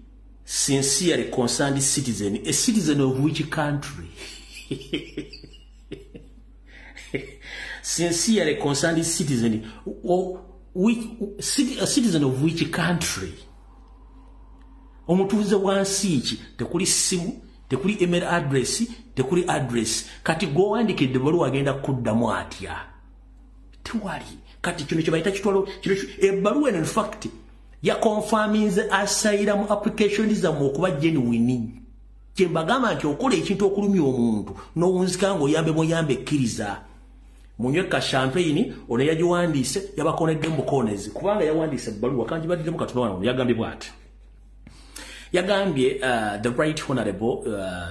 "sincerely concerned citizen". A citizen of which country? "Sincerely concerned citizen" or which, a citizen of which country? Omutuuze wansi ki? Tekuli simu, tekuli email address, tekuli address. Kati gwowandikidde baluwa agenda kuddamu atya? Tewali. Kati kino kyebayita kitwalo ebbaluwa eno, in fact yaconfirminze asylum application zammwe okuba genuine. Kyembagamba nti okola ekintu okulumya omuntu n'owunzika ng'oyambe bw'oyambe ekkiriza. Munywe ka champagne. Ono yagiwandiise yabakonedde mubukonezi, kubanga yawandiise ebbaluwa kangibaddemu katono. Wano yagambye bw'ati, yagambye, "The Right Honorable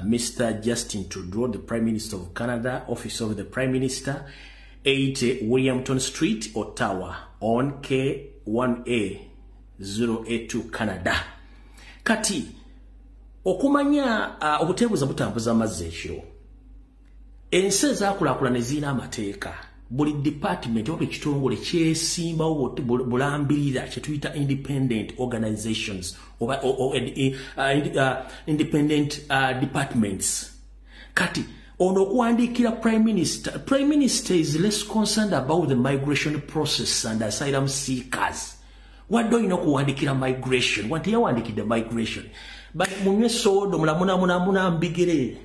Mr Justin Trudeau, the Prime Minister of Canada, Office of the Prime Minister, 8 Williamton Street, Ottawa, on K1A 082, Canada." Kati okumanya obuteebuza butambuza amazzi ekiro, ensi ezaakulaakulana ezirina amateeka, buli department oba ekitongole kyesimbawo bulambirira kyetuyita independent organizations oba independent departments. Kati ono okuwandiikira Prime Minister, Prime Minister is less concerned about the migration process and asylum seekers. Wadde olina okuwandiikira migration, wanti yawandiikidde migration. But munywe soda mulamunamunamuna mbigere,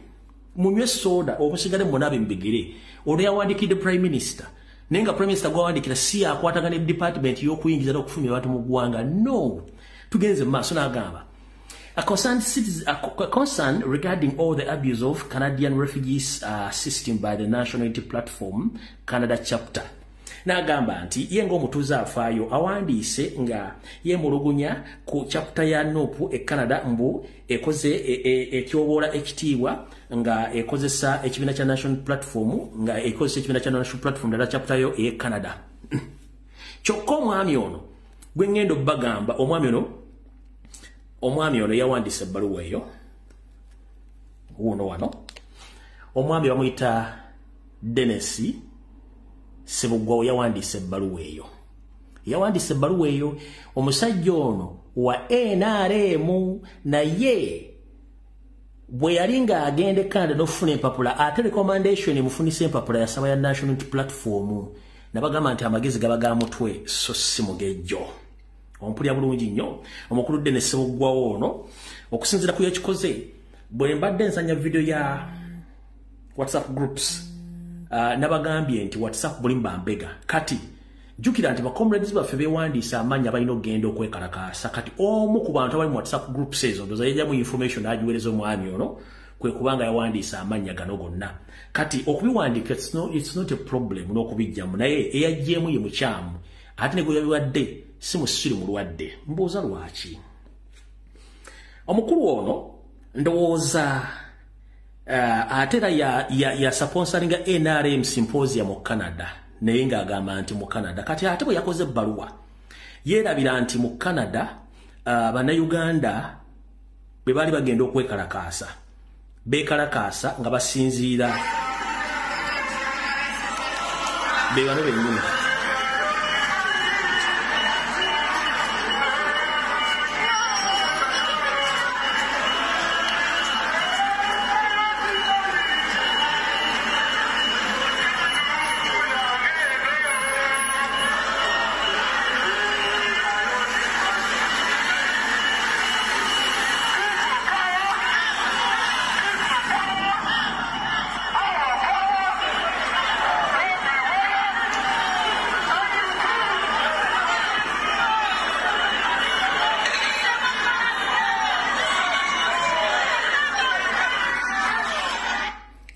munywe soda omusigale munabe mbigere. Olwo yawandiikidde Prime Minister, naye nga Prime Minister gwawandikira si akwatagana ne department y'okuyingiza n'okufumya abantu mu ggwanga. No, tugenze mu maaso. N'agamba, "A concern regarding all the abuse of Canadian refugees system by the National Unity Platform Canada chapter." N'agamba nti ye ng'omutuuze afaayo awandiise nga yeemulugunya ku chapter ya NUP e Canada, mbu ekoze etyoboola ekitiibwa nga ekozesa ekibiina kya National Platform, nga ekozesa ekibiina kya National Platform ddala chapter yo e Canada. Kyokka omwami ono gwe ŋŋenda obbagamba, omwami ono yawandiise ebbaluwa eyo wuno wano, omwami bamuyita Denis Sebugwawo. Yawandiise ebbaluwa eyo, omusajja ono wa NRM, naye bwe yali ng'agenda e Canada n'okufuna empapula, ate recommendation emufunisa empapula yasaba ya National Platform. Nabagamba nti amagezi gaba ga mutwe so si mugejjo. Ompulira bulungi nnyo? Omukulu Denis Sebuggwawo ono, okusinziira ku yakikoze, bwe mbadde nsanya video ya WhatsApp groups, nabagambye nti WhatsApp buli mbambega. Kati jjukira nti bacomrades baffe bewandiisa amannya, balina okugenda okwekalakaasa. Kati omu ku bantu abali mu WhatsApp groups ezo, ndoza yejjamu information n'agiweereza omwami ono. Kwe kubanga yawandiisa amannya gano gonna. Kati okubiwandiika it's not a problem n'okubijjamu, naye eyaggyemu ye mukyamu, ate ne gwe yabiwadde si musiri mulwadde. Mbuuza lwaki omukulu ono ndowooza ate era ya sponsoringa NRM symposium mu Canada, naye ng'agamba nti mu Canada. Kati ate bwe yakoze ebbaluwa yeerabira nti mu Canada bannayuganda bwe baali bagenda okwekalakaasa, beekalakaasa nga basinziira be bano bennyini.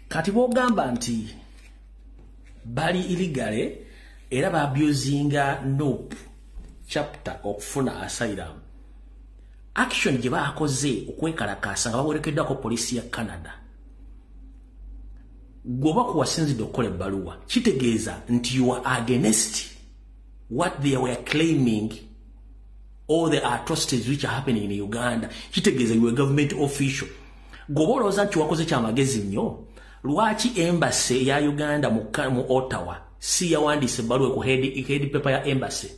Kati bw'ogamba nti bali illegally era baabusinga NUP chapter okufuna asylum, action gye baakoze okwekalakaasa nga bawerekeddwako poliisi ya Canada, gwe kuwasinzidde okukola ebbaluwa kitegeeza nti you are against what they were claiming, all the atrocities which are happening in Uganda. Kitegeeza you are government official. Gwe olowooza nti wakoze kyamagezi nnyo, lwaki embassy ya Uganda mu Ottawa si yawandiise ebbaluwa ku head paper ya embassy?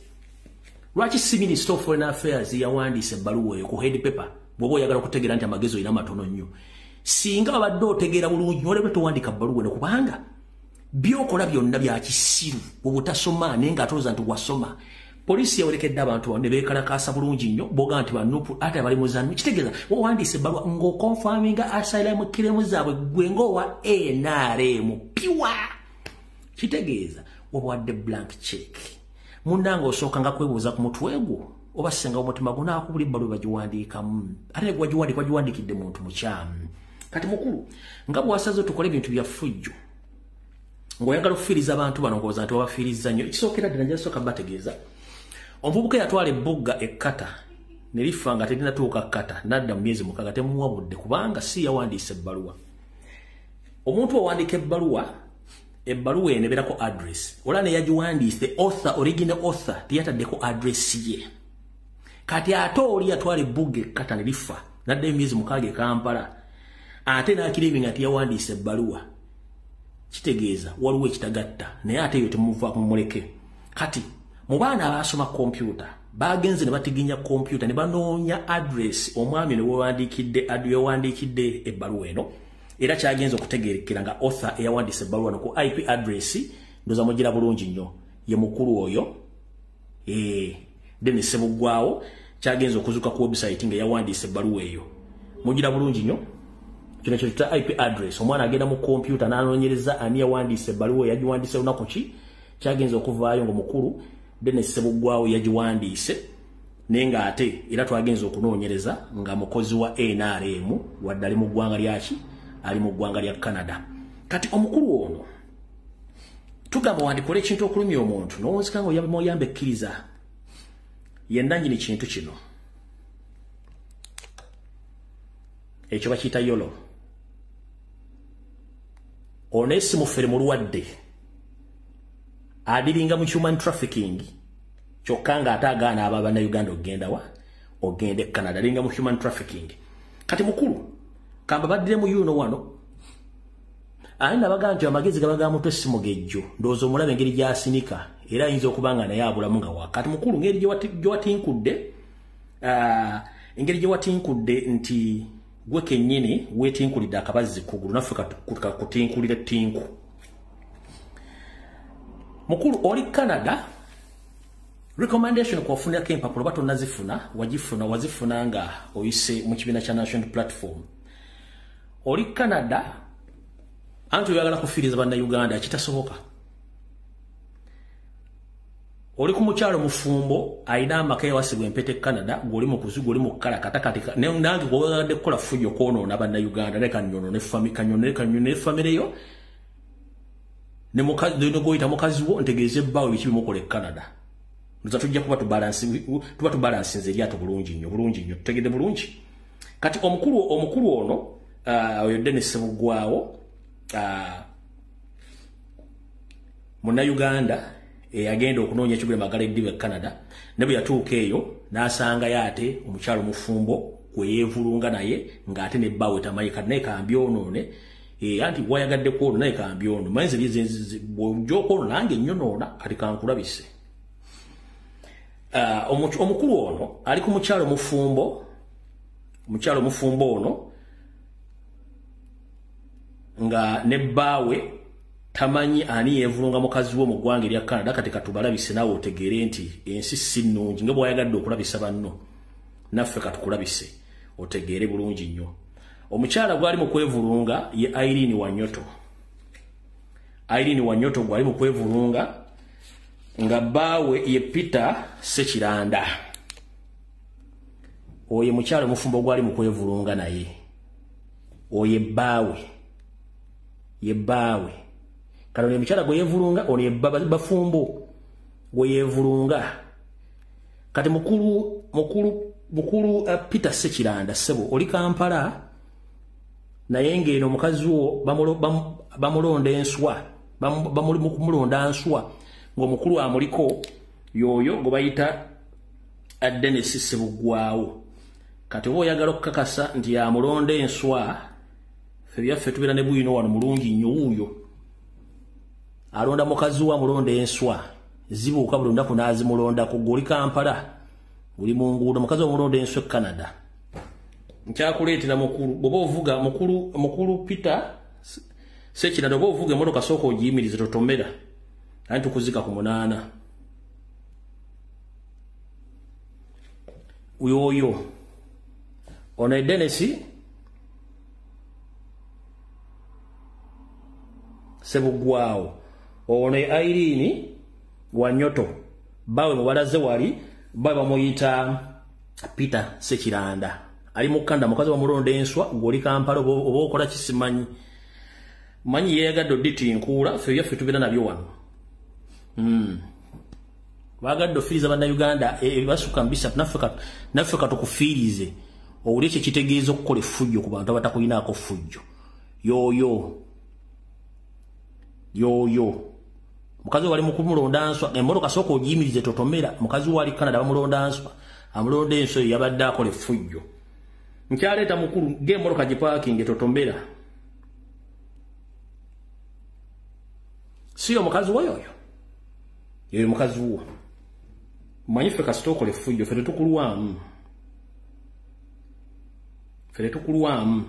Lwaki si Minister of Foreign Affairs yawandiise ebbaluwa eyo ku head paper? Bw'oba oyagala okutegeera nti amagezi olina matono nnyo, singa babadde otegeera bulungi nolebe towandiika bbaluwa eno, kubanga byokola byonna bya kisiru, bw'obutasoma naye ng'atolooza nti wasoma. Poliisi yawerekedde abantu bano ne beekalakaasa bulungi nnyo, boga nti banupu ate bali muzannu. Kitegeeza wawandiise ebbaluwa ng'okonfaminga asylum claim zaabwe gwe ng'owa NRM pure. Kitegeeza wabawadde blank check. Munnange osooka nga kwebuuza ku mutwe gwo oba senga omutima gunaakubula ebbaluwa bagiwandiikamu, ate ne gwagiwandiika wagiwandiikidde muntu mukyamu. Kati mukulu, nga bw'wasaze tukole ebintu bya ffujjo ng'oyagala okufiiriza abantu bano, ng'owooza nti wabafiiriza nnyo. Ekisookera ddala njasooka bategeeza, omuvubuka yatwala ebbugga ekkata ne lifa nga terinatuuka kkata, nadda mu myezi 6 temuwabudde kubanga si yawandiisa ebbaluwa. Omuntu owandiika ebbaluwa, ebbaluwa eno ebeerako address, ola ne yagiwandiise author, original author teyataddeko address ye. Kati ate oli yatwala ebbugga ekkata ne lifa naddayo emyezi 6 e Kampala, ate n'akireebye nga teyawandiisa ebbaluwa, kitegeeza waliwo ekitagatta, naye ate eyo temuvaako mumuleke. Kati mu baana abaasoma kompyuta bagenze ne batiginya kompyuta ne banoonya address omwami ne wewandiikidde ebbaluwa eno, era kyagenze okutegerekera nga author eyawandiisa ebbaluwa no ku IP address ndoza mugira bulungi nnyo ye mukulu oyo Denis Ssebuggwawo. Kyagenze okuzuka ku website nga yawandiisa ebbaluwa eyo, mugira bulungi nnyo. Kino kye tuyita IP address. Omwana agenda mu kompyuta n'anoonyereza ani yawandiisa ebbaluwa, yagiwandiise lunaku ki. Kyagenze okuvaayo ng'omukulu Denis Ssebuggwawo yagiwandiise, naye ng'ate era twagenze okunoonyereza nga mukozi wa NRM wadde ali mu ggwanga lyaki, ali mu ggwanga lya Canada. Kati omukulu ono tugamba wandikola ekintu okulumya omuntu n'owozika nga oyamba ekkiriza ye nannyini kintu kino, ekyo bakiyita yolo. Ono si mufere mulwadde, adiringa mu human trafficking, kyokka ng'ate agaana abo abannayuganda okugenda wa ogenda e Canada, alinga mu human trafficking. Kati mukulu kamba baddire mu yuno wano aye nabaga nti amagezi gaba ga mutwe si mugejjo, ndowooza omulaba engeri gy'asinika era ayinza okuba nga naye abulamu nga wa. Kati mukulu ngeri engeri gye watinkudde nti gwe kennyini weetinkulidde akabazzi kugulu, naffe kakutinkulira ettinku. Mukulu oli Canada, recommendation kwafunirako empapula oba tonnazifuna, wagifuna wazifuna nga oyise mu kibiina kya National Platform. Oli Canada anti oyagala kufiiriza bannayuganda, kitasoboka. Oli ku mukyalo mufumbo alina amaka yawasibwa empeta e Canada, gw'oli mu kuzigu, oli mu kukalakata. Kati nange gwewagadde kukola ffujjo kwonoona Bannayuganda, naye kanyonoone famire yo ne goyita mukazi wo, ntegeeze ebbaawe biki bimukola e Canada. Nza tujja kuba tuba tubalansinze eryato bulungi nnyo, bulungi nnyo, tutegedde bulungi. Kati omukulu ono oyo Dennis Ssebuggwawo, Munnayuganda eyagenda okunoonya ekigula magala eddiba e Canada, ne bwe yatuuka eyo n'asangayo ate omukyalo mufumbo gwe yeevulunga naye ng'ate ne bbaawe tamanyi. Kati naye kambyonoone, anti wayagadde kwono, naye kambyono manyi nze bw'ojja okwono nange nnyonoona, kati kankulabise. Omukulu ono ali ku mukyalo mufumbo, omukyalo mufumbo ono nga ne bbaawe tamanyi ani yeevulunga mukazi we mu ggwanga erya Canada. Kati katubalabise naawe otegeere nti ensi si nnungi nga bw'oyagadde okulabisa banno, naffe katukulabise otegeere bulungi nnyo. Omukyala gwali mu kwevulunga ye Irene Wanyoto. Irene Wanyoto gwali mu kwevulunga nga bbaawe ye Peter Ssekiranda. Oyo mukyala mufumbo gwali mu kwevulunga naye oyo bbaawe, ye bbaawe. Kano ne mukyala gwe yeevulunga ono ye bafumbo gwe yeevulunga. Kati mukulu Peter Ssekiranda, ssebo oli Kampala, naye ng'eno omukazi wo bamulonda enswa, bamulonda nswa ng'omukulu amuliko y'oyo gwe bayita Dennis Ssebuggwawo. Kati oba oyagala okukakasa nti amulonda enswa, ffe byaffe tubeera ne bwino wano mulungi nnyo. Wuuyo alonda mukazi we, amulonda enswa zibuuka buli lunaku n'azimulondako. Gw'oli Kampala, oli mu nguudo, mukazi omulonda enswa e Canada. Nkyakuleetera mukulu, bw'oba ovuga mukulu Peter Ssekiranda, oba ovuga emmotoka sooka ogiyimirize, totomera, anti tukuzika ku 8. Oyo ono e Dennis Ssebuggwawo, ono e Irene Wanyoto, bbaawe mubalaze wali, bbaawe bamuyita Peter Ssekiranda, ali mu Canada, mukazi bamulonda enswa. Gw'oli Kampala oba okola kisimanyi manyi yeeyagadde odditinkuula, ffe byaffe tubeera nabyo wano. Bagadde ofiiriza Bannayuganda ebibasukka mu 3, naffe katukufiirize owulire kye kitegeeza okukola effujjo ku bantu abatakuyinaako ffujjo. Yooyo yoyo mukazi we bali mu kumulonda nswa, emmotoka sooka ogiyimirize, totomera. Mukazi we ali Canada bamulonda nswa, amulonda enswa eyo yabadde akola effujjo. Nkyaleeta mukulu, g'emmotoka gipaakinge, totomera. Si yo mukazi wo yoyo, yoyo mukazi wo. Manyi ffe kasita okola effujjo ffe tetukulwamu, ffe tetukulwamu.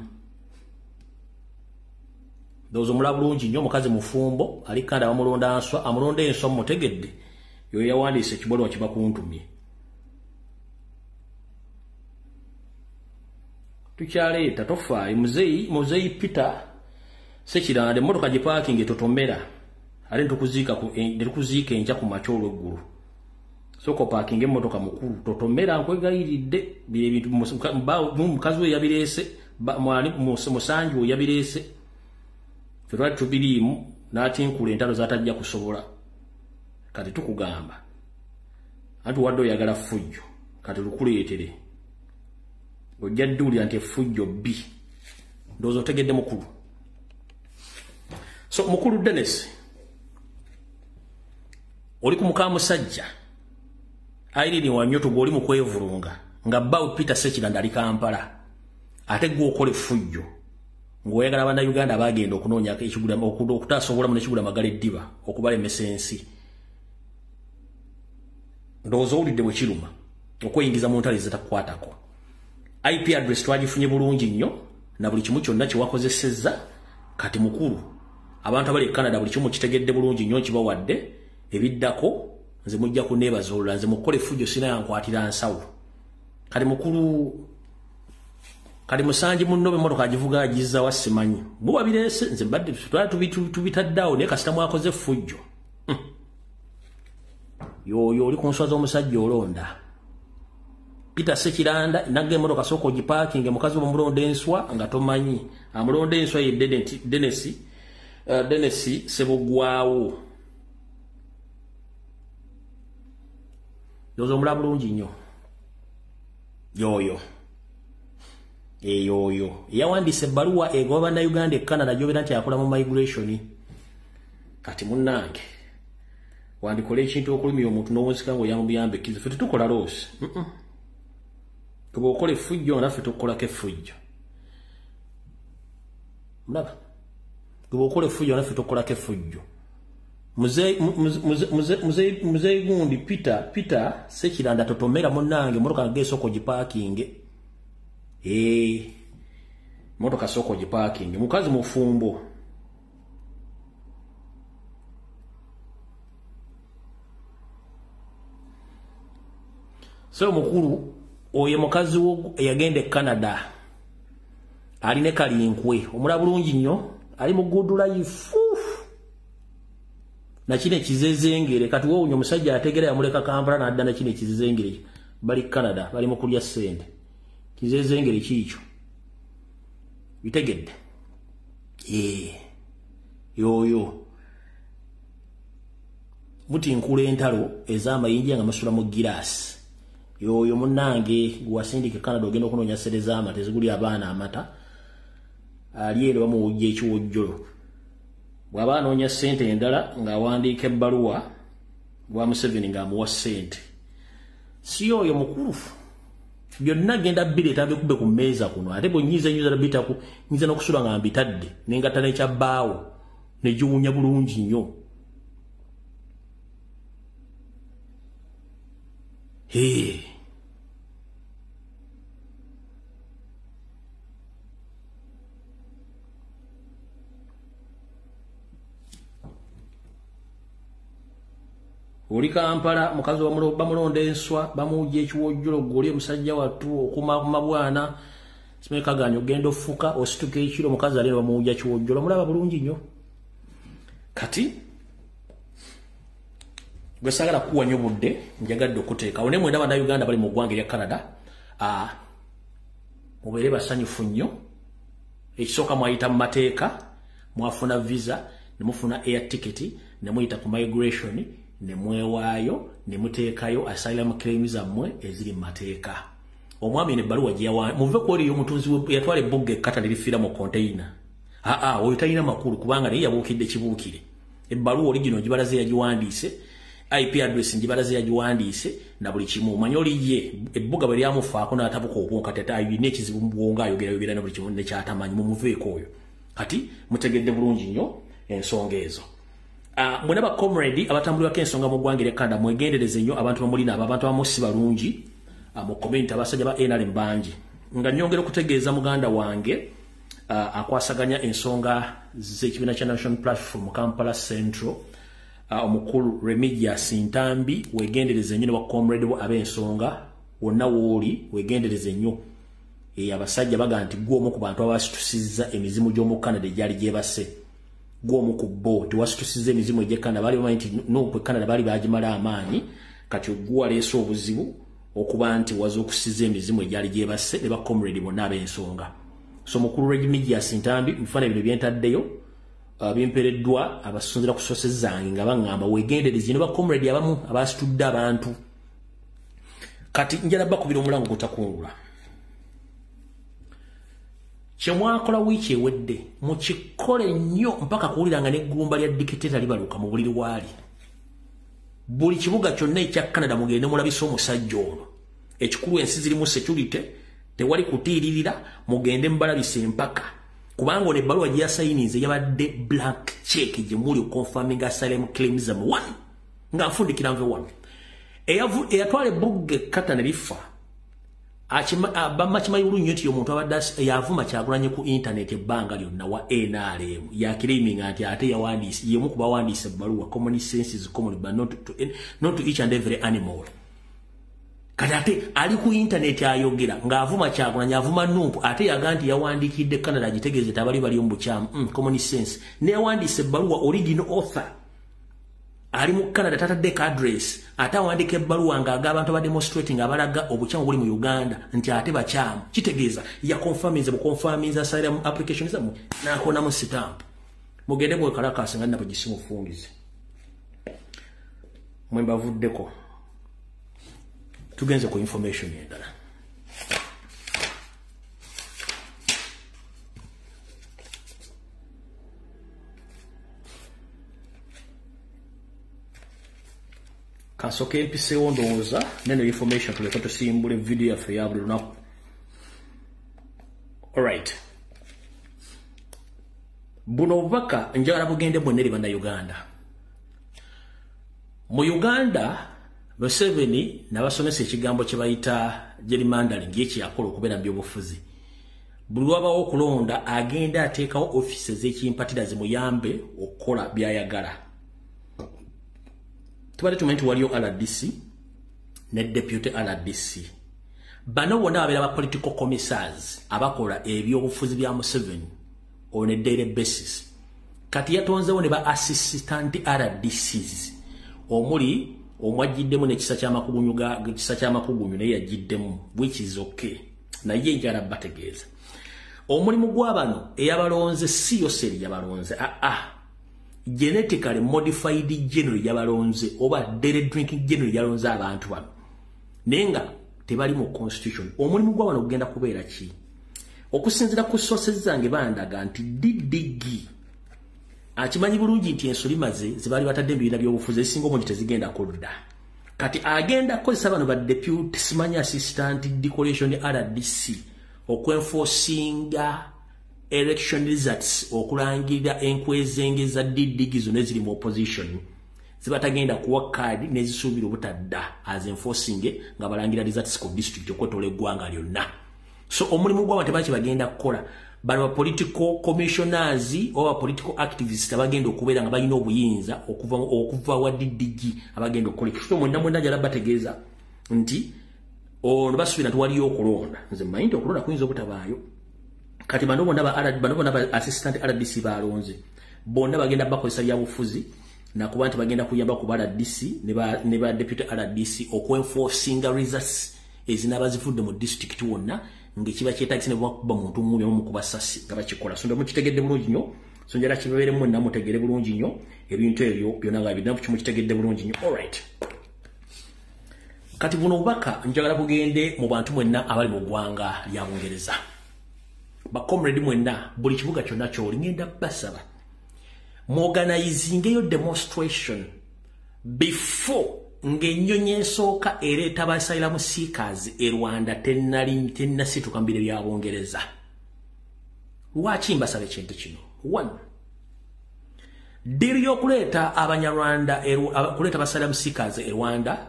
Ndowooza omulaba bulungi nnyo, omukazi mufumbo ali Canada bamulonda nswa, amulonda enswa mumutegedde, yoyo yawandiise ekibolwa kibakuntumye. Tukyaleeta, tofaayo. Muzeeyi Peter Ssekiranda, emmotoka gipaakinge, totomera, ate netukuziika enkya ku makya olw'eggulu. Sooka opaakinge emmotoka mukulu, totomera, nkwegayiridde. Bino ebintu mukazi we yabireese, musanji we yabireese, ffe twali tubiriimu n'atinkula entalo z'atajja kusobola. Kati tukugamba anti wadde oyagala ffujjo, kati lukuleetere, ojja dduulira nti effujjo bbi. Ndowooza otegedde mukulu. So mukulu Dennis, oli ku muka musajja Irene Wanyoto gw'oli mu kwevulunga nga bbaawe Peter Ssekiranda ali Kampala, ate gwe okola effujjo ng'oyagala Bannayuganda bagenda okunoonya okutaasa obulamu n'ekigula magala eddiba okubalemesa ensi. Ndowooza owulidde bwe kiruma okweyingiza mu ntalo ezitakukwatako. IP address twagifunye bulungi nnyo na buli kimu kyonna kye wakozesezza. Kati mukulu, abantu abali e Canada buli kimu kitegedde bulungi nnyo, nkibawadde. Ebiddako nze mujja kuneebaza olulala, nze mukukola effujjo sina yankwatira nsawo. Kati mukulu, kati musanji munno emmotoka agivuga agizza wa simanyi, muba bireese, nze mbadde twali tubitadde awo, naye kasita mwakoze effujjo. Yoyo oli ku nswa z'omusajja olonda. Peter Sekiranda nagga emmotoka sooka ogipaakinge, mukazi bw'omulonda enswa nga tomanyi. Amulonda enswa ye Dennis Sebugwawo. Yozo omulaba bulungi nnyo. Yoyo. Eyoyo. Yawandiise ebbaluwa egoba bannayuganda e Canada gy'obeera nti akola mu migration. Kati munnange wandikola ekintu okulumya omuntu n'owunzika ng'oyamuyamba ekkiriza. Ffe tetukola loosi. Kuba okola effujjo naffe tukukolako effujjo. Mulaba? Kuba okola effujjo naffe tukukolako effujjo. Muzeeyi gundi Peter Sekiranda totomera munnange, emmotoka ngeesooka ogipaakinge. Emmotoka sooka ogipaakinge. Mukazi mufumbo. So mukulu oyo mukazi wo yagenda e Canada ali ne kalinkwe omulaba bulungi nnyo, ali mu good life na kino ekizezengere. Kati woowunya omusajja ategera yamuleka Kampala n'adda na kino ekizezengere. Bali Canada bali mu kulya ssente. Kizezengere kiikyo bitegedde. Yoyo mutinkula entalo ez'amayinja nga musula mu giraasi. Yoyo munnange gwasindika Canada ogenda okunoonya ssente z'amata ezigulira abaana amata, ali ero bamuwujja ekiwojjolo. Bw'aba anoonya ssente endala ng'awandiika ebbaluwa gwa Museveni ng'amuwa ssente. Si oyo mukulu byonna genda bireeta bikube ku mmeeza kuno, ate bwe nnyiza nnyiza bitaku nyiza n'okusula nga mbitadde nengatta n'ekya bbaawo ne giwunya bulungi nnyo. Oli Kampala mukazi bamulonda enswa bamuwujja ekiwojjolo, gw'oli omusajja wattu okumaakuma bwana simekaganya ogenda ofuka osituka ekiro, omukazi ali bamuwujja kiwojjolo. Mulaba bulungi nnyo. Kati gwe saagala kuwa nnyo budde, njagadde okuteekawo. Naye mwena bannayuganda bali mu ggwanga erya Canada, mubeere basanyufu nnyo. Ekisooka mwayita mu mateeka, mwafuna visa, ne mufuna air ticket, ne muyita ku migration, ne mwewaayo, ne muteekayo asylum claim zammwe eziri mu mateeka. Omwami n'ebbaluwa gye yawa, muve ku oli omutunzi yatwala ebbugga ekkata ne lifiira mu container. Oyo talina makulu kubanga naye yabuukidde kibuukire. Ebbaluwa original gibalaze yagiwandiise, IP address ngibalaze yagiwandiise na buli kimu. Omanyi oli ye ebbuga bwe lyamufaako n'atabuka obwonko, kati alina ekizibu mu bwongo, ayogera yogera na buli kimu nekyatamanyi. Mumuveeko oyo. Kati mutegedde bulungi nnyo ensonga ezo. Mwena ba comrade abatambulirako ensonga mu ggwanga erya Canada, mwegendereze nnyo abantu bamulina abo, abantu abamu si balungi. Mu comment abasajja ba NRM bangi. Nga nnyongera okutegeeza muganda wange akwasaganya ensonga z'ekibiina kya National Platform Kampala Central, omukulu Remigius Ntambi, wegendereze nnyo ne ba comrade bo ab'ensonga wonna w'oli, wegendereze nnyo. Abasajja baga nti gwe omu ku bantu abasitusizza emizimu gy'omu Canada egyali gyebase. Gwe omu ku bo tewasitusizza emizimu egy'e Canada, baali bamanyi nti nup e Canada baali bagimala amaanyi. Kati gwe waleese obuzibu okuba nti wazuukusizza emizimu egyali gyebase ne ba comrade bonna ab'ensonga. So mukulu Remigius Ntambi, bifaananyi bino byentaddeyo bimpeereddwa abasunzira ku sources zange nga baŋŋamba weegendereze ne ba comrade abamu abasitudde abantu. Kati njala bakubira omulango gutakungula. Kye mwakola wiiki ewedde mukikole nnyo mpaka kuwulira nga n'eggumba lya dictator libaluka mu buliri waali. Buli kibuga kyonna ekya Canada mugende mulabise omusajja ono. Ekikulu ensi zirimu security, tewali kutiiririra, mugende mubalabise empaka. Kubanga ono ebbaluwa gye yasayinize yabadde blank check gye muli confirming asylum claims one. Nga nfundikira nve wano. Eyatwala ebbugga ekkata ne lifa. Bamakimanyi bulungi nti omuntu abadde yavuma Kyagulanyi ku internet ebbanga lyonna wa NRM yakiriminga nti ate yawandiise y'omu ku bawandiise ebbaluwa. Common sense is common but not to each and every animal. Kati ate ali ku internet ayogera ng'avuma Kyagulanyi, avuma Nup, ate yaga nti yawandiikidde Canada agitegeeze tabali bali mu bukyamu. Common sense. Ne yawandiise ebbaluwa original author Ali mu Canada tataddeko address, ate awandiika ebbaluwa ng'aga abantu abademonstrating abalaga obukyamu buli mu Uganda nti ate bakyamu. Kitegeeza yakonfaminze bukonfaminze asylum application zammwe n'akonamu stamp. Mugende mwekalakaase nga nabo gisimufungize. Mwe mbavuddeko. Tugenze ku information endala. Kansoke mpiseewo ndowooza neno information tuleka tusimbule video yaffe ya buli lunaku. Alright. Buno obubaka njagala bugende bwonna eri Bannayuganda. Mu Uganda, Museveni n'abasomesa ekigambo kye bayita gerrymandering ekyakola okubeera mu byobufuzi. Buli lw'abaawo okulonda agenda ateekawo ofiisi ez'ekimpatira zimuyambe okukola by'ayagala. Tubadde tumanyi nti waliyo RDC ne deputy RDC. Bano bonna babeera ba political commissars abakola ebyobufuzi bya Museveni on a daily basis. Kati yatonzewo ne ba assistant RDCs omuli omwajjiddemu n'ekisa ky'amakugunyu ga ekisa ky'amakugunyu naye yajiddemu, which is okay. Naye njala bategeeza omulimu gw'abano eyabalonze si Yoseri yabalonze, genetically modified general yabalonze oba daily drinking general yalonze abantu bano, naye nga tebali mu constitution. Omulimu gw'abano gugenda kubeera ki? Okusinziira ku sources zange bandaga nti DDG akimanyi bulungi nti ensulima ze zebaali batadde mu bibiina by'obufuzi ezisinga obungi tezigenda kudda. Kati agenda kukozesa bano ba deputy simanyi assistant decoration RDC okwenforcinga election results, okulangirira enkwezenge za DDG zonna eziri mu opposition zibatagenda kuwa kaadi n'ezisuubira obutadda as enforcing nga balangira results ku district okwetoola eggwanga lyonna. So omulimu gw'abantu tebaki bagenda kukola. Bano ba political commissioners oba political activists abagenda okubeera nga balina obuyinza okuva wa DDG abagenda okukola. So mwenna mwenna njala bategeeza nti ono basuubira nti waliyo okulonda. Nze mmanyi nti okulonda kuyinza obutabaayo. Kati bano bonna ba assistant RDC balonze bonna bagenda bakozesa byabufuzi nakuba nti bagenda kuyamba ku RDC ne ba deputy RDC okwenforcinga results ezinaaba zivudde mu district wonna ng'ekiba kyetaagisa ne bakuba muntu ng'omu omu kuba sasi nga bakikola. So mukitegedde bulungi nnyo. So njala kibeere mwenna mutegere bulungi nnyo ebintu ebyo byonna nga bina mukitegedde bulungi nnyo. Alright. Kati buno obubaka njagala bugende mu bantu mwenna abali mu ggwanga lya Bungereza. Ba comrade mwenna buli kibuga kyonna ky'oli ngenda basaba muorganizingeyo demonstration before ng'ennyonyi esooka ereeta ba asylum seekers e Rwanda tennasituka mu biro bya Bungereza. Lwaki mbasaba ekintu kino? One, deal y'okuleeta Abanyarwanda kuleeta ba asylum seekers e Rwanda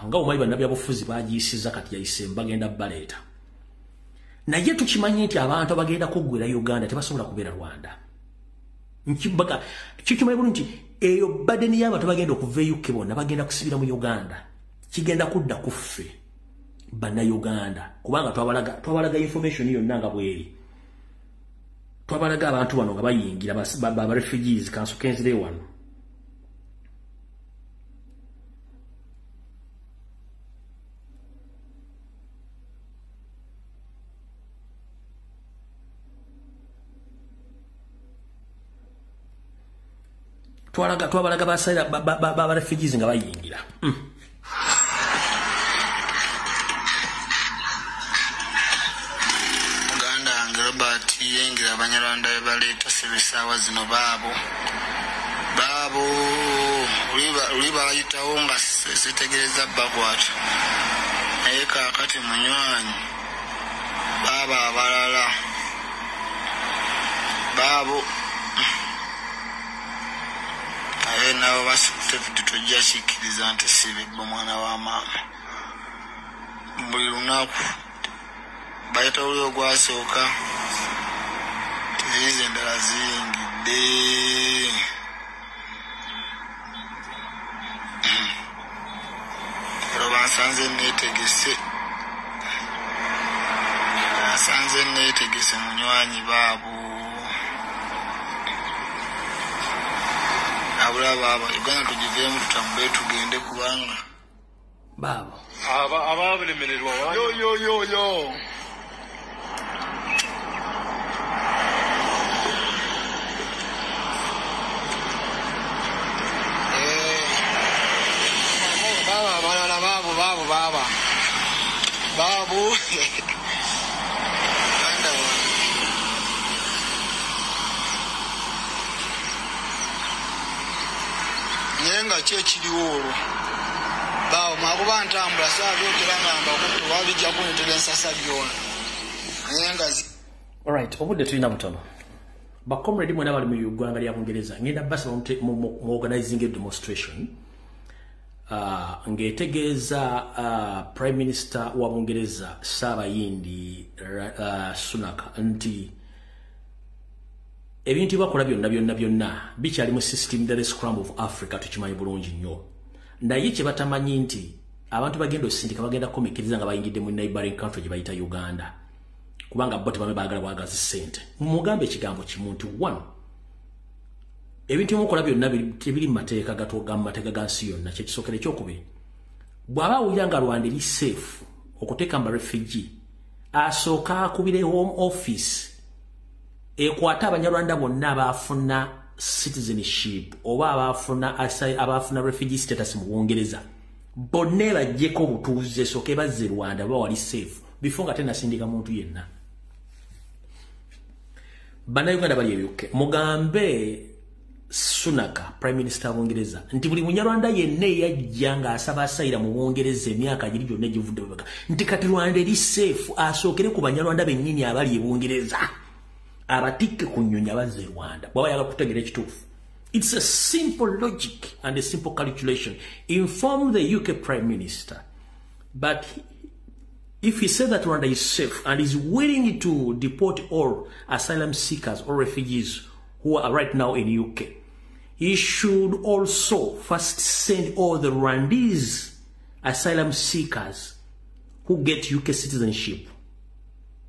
nga omanyi bannabyabufuzi bagiyisiza kati yayise bagenda baleeta. Naye tukimanyi nti abantu abagenda kuggwera Uganda tebasobola kubeera Rwanda. Kikimanyi bulungi nti eyo burden y'abantu bagenda okuva e UK bonna bagenda kusibira mu Uganda. Kigenda kudda ku ffe Bannayuganda kubanga twabalaga information yonna nga bweri. Twabalaga abantu bano nga bayingira ba refugees kansoke nzire wano. Twabalaga ba refugees nga bayingira. Muganda wange Robert yingira Abanyarwanda be baleeta sebisaawa zino baabo luli bayitawo nga sitegereza bakwata, naye kaakati munywanyi baabo abalala baabo naye nabo basikutevude tojja kikkiriza nti sibibba mwana wa maama. Buli lunaku bayita oli ogwasooka teziriza endala ziyingidde. Ero bansanze neetegese munywanyi baabo. Ntambula baaba, Uganda tugiveemu tutambule tugende kubanga. Baabo. Ababalemererwa. Yo yo yo yo. Baba abalala baabo baabo baaba. Baabo. Uganda wange. Naye nga ki ekiriwo olwo? Baawo mwakuba ntambula saabyogera nga mbakutte oba bijja kundeetera ensasa byona. Naye nga Alright, obudde tulina butono. Ba comrade mwena bali mu ggwanga lya Bungereza, ngenda basaba mu organizing a demonstration ng'etegeeza Prime Minister wa Bungereza Saabayindi Sunak nti ebintu bakola byonna byonna byonna bikyali mu system the scrum of Africa, tukimanyi bulungi nnyo. Naye kye batamanyi nti abantu bagenda osindika bagenda kukomekereza nga bayingidde mu neighboring country gye bayita Uganda, kubanga bo tebame baagala bwagazi ssente. Mugambe ekigambo kimu nti one, ebintu mukola byonna tebiri mu mateeka gatoga mu mateeka ga nsi yonna, kyekisookera. Ekyokubiri, bw'aba awulira nga Rwanda eri safe okuteeka mu refugee, asooka akubire Home Office ekwate Abanyarwanda bonna abaafuna citizenship oba abaafuna refugee status mu Bungereza bonna, ebaggyeko obutuuze, esooke bazze Rwanda oba wali safe before nga tenasindika muntu yenna. Bannayuganda bali ebyukke, mugambe Sunak, Prime Minister wa Bungereza, nti buli Munyarwanda yenna eyajja ng'asaba asylum mu Bungereza emyaka giri gyonna egivudde mabega, nti kati Rwanda eri safe, asookere ku Banyarwanda bennyini abali e Bungereza, abatikke ku nnyonyi abazze e Rwanda bw'aba ayagala kutegeera ekituufu. It's a simple logic and a simple calculation. Inform the UK Prime Minister, but if he said that Rwanda is safe and is willing to deport all asylum seekers or refugees who are right now in UK, he should also first send all the Rwandese asylum seekers who get UK citizenship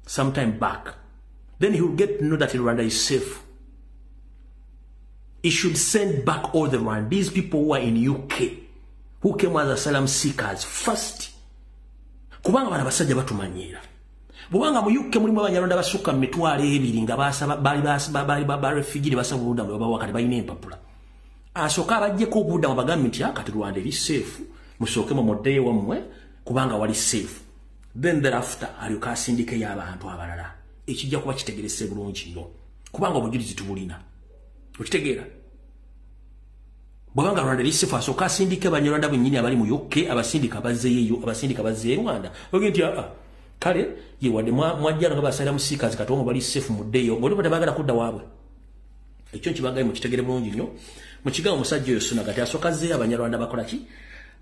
sometime back. Then he will get to know that Rwanda is safe. He should send back all the Rwandese people who are in UK, who came as asylum seekers first. Kubanga bano abasajja batumanyiira. Bw'obanga mu UK mulimu Abanyarwanda basukka mu 20,000 nga basaba bali ba refugee, basaba obubudamu, babawa, kati balina empapula. Asooka abaggyeko obubudamu, bagambe nti kati Rwanda eri safe, musooke mumuddeyo wammwe kubanga wali safe. Then thereafter alyoke asindikeyo abantu abalala. Ekijja kuba kitegerese bulungi nnyo kubanga obujulizi tubulina. Okitegeera? Bw'abanga Rwanda eri safe, asooka asindike Abanyarwanda bennyini abali mu UK, abasindika bazzeeyo, abasindika bazzeeyo Rwanda. Oge nti aa kale ye wadde mwajjala nga ba asylum seekers, kati omwo bali safe, muddeyo. Bwe tebaagala kudda waabwe. Ekyo nkibagaye mukitegere bulungi nnyo. Mu kigambo omusajja oyo Sunak ati asooka azzeeyo Abanyarwanda bakola ki?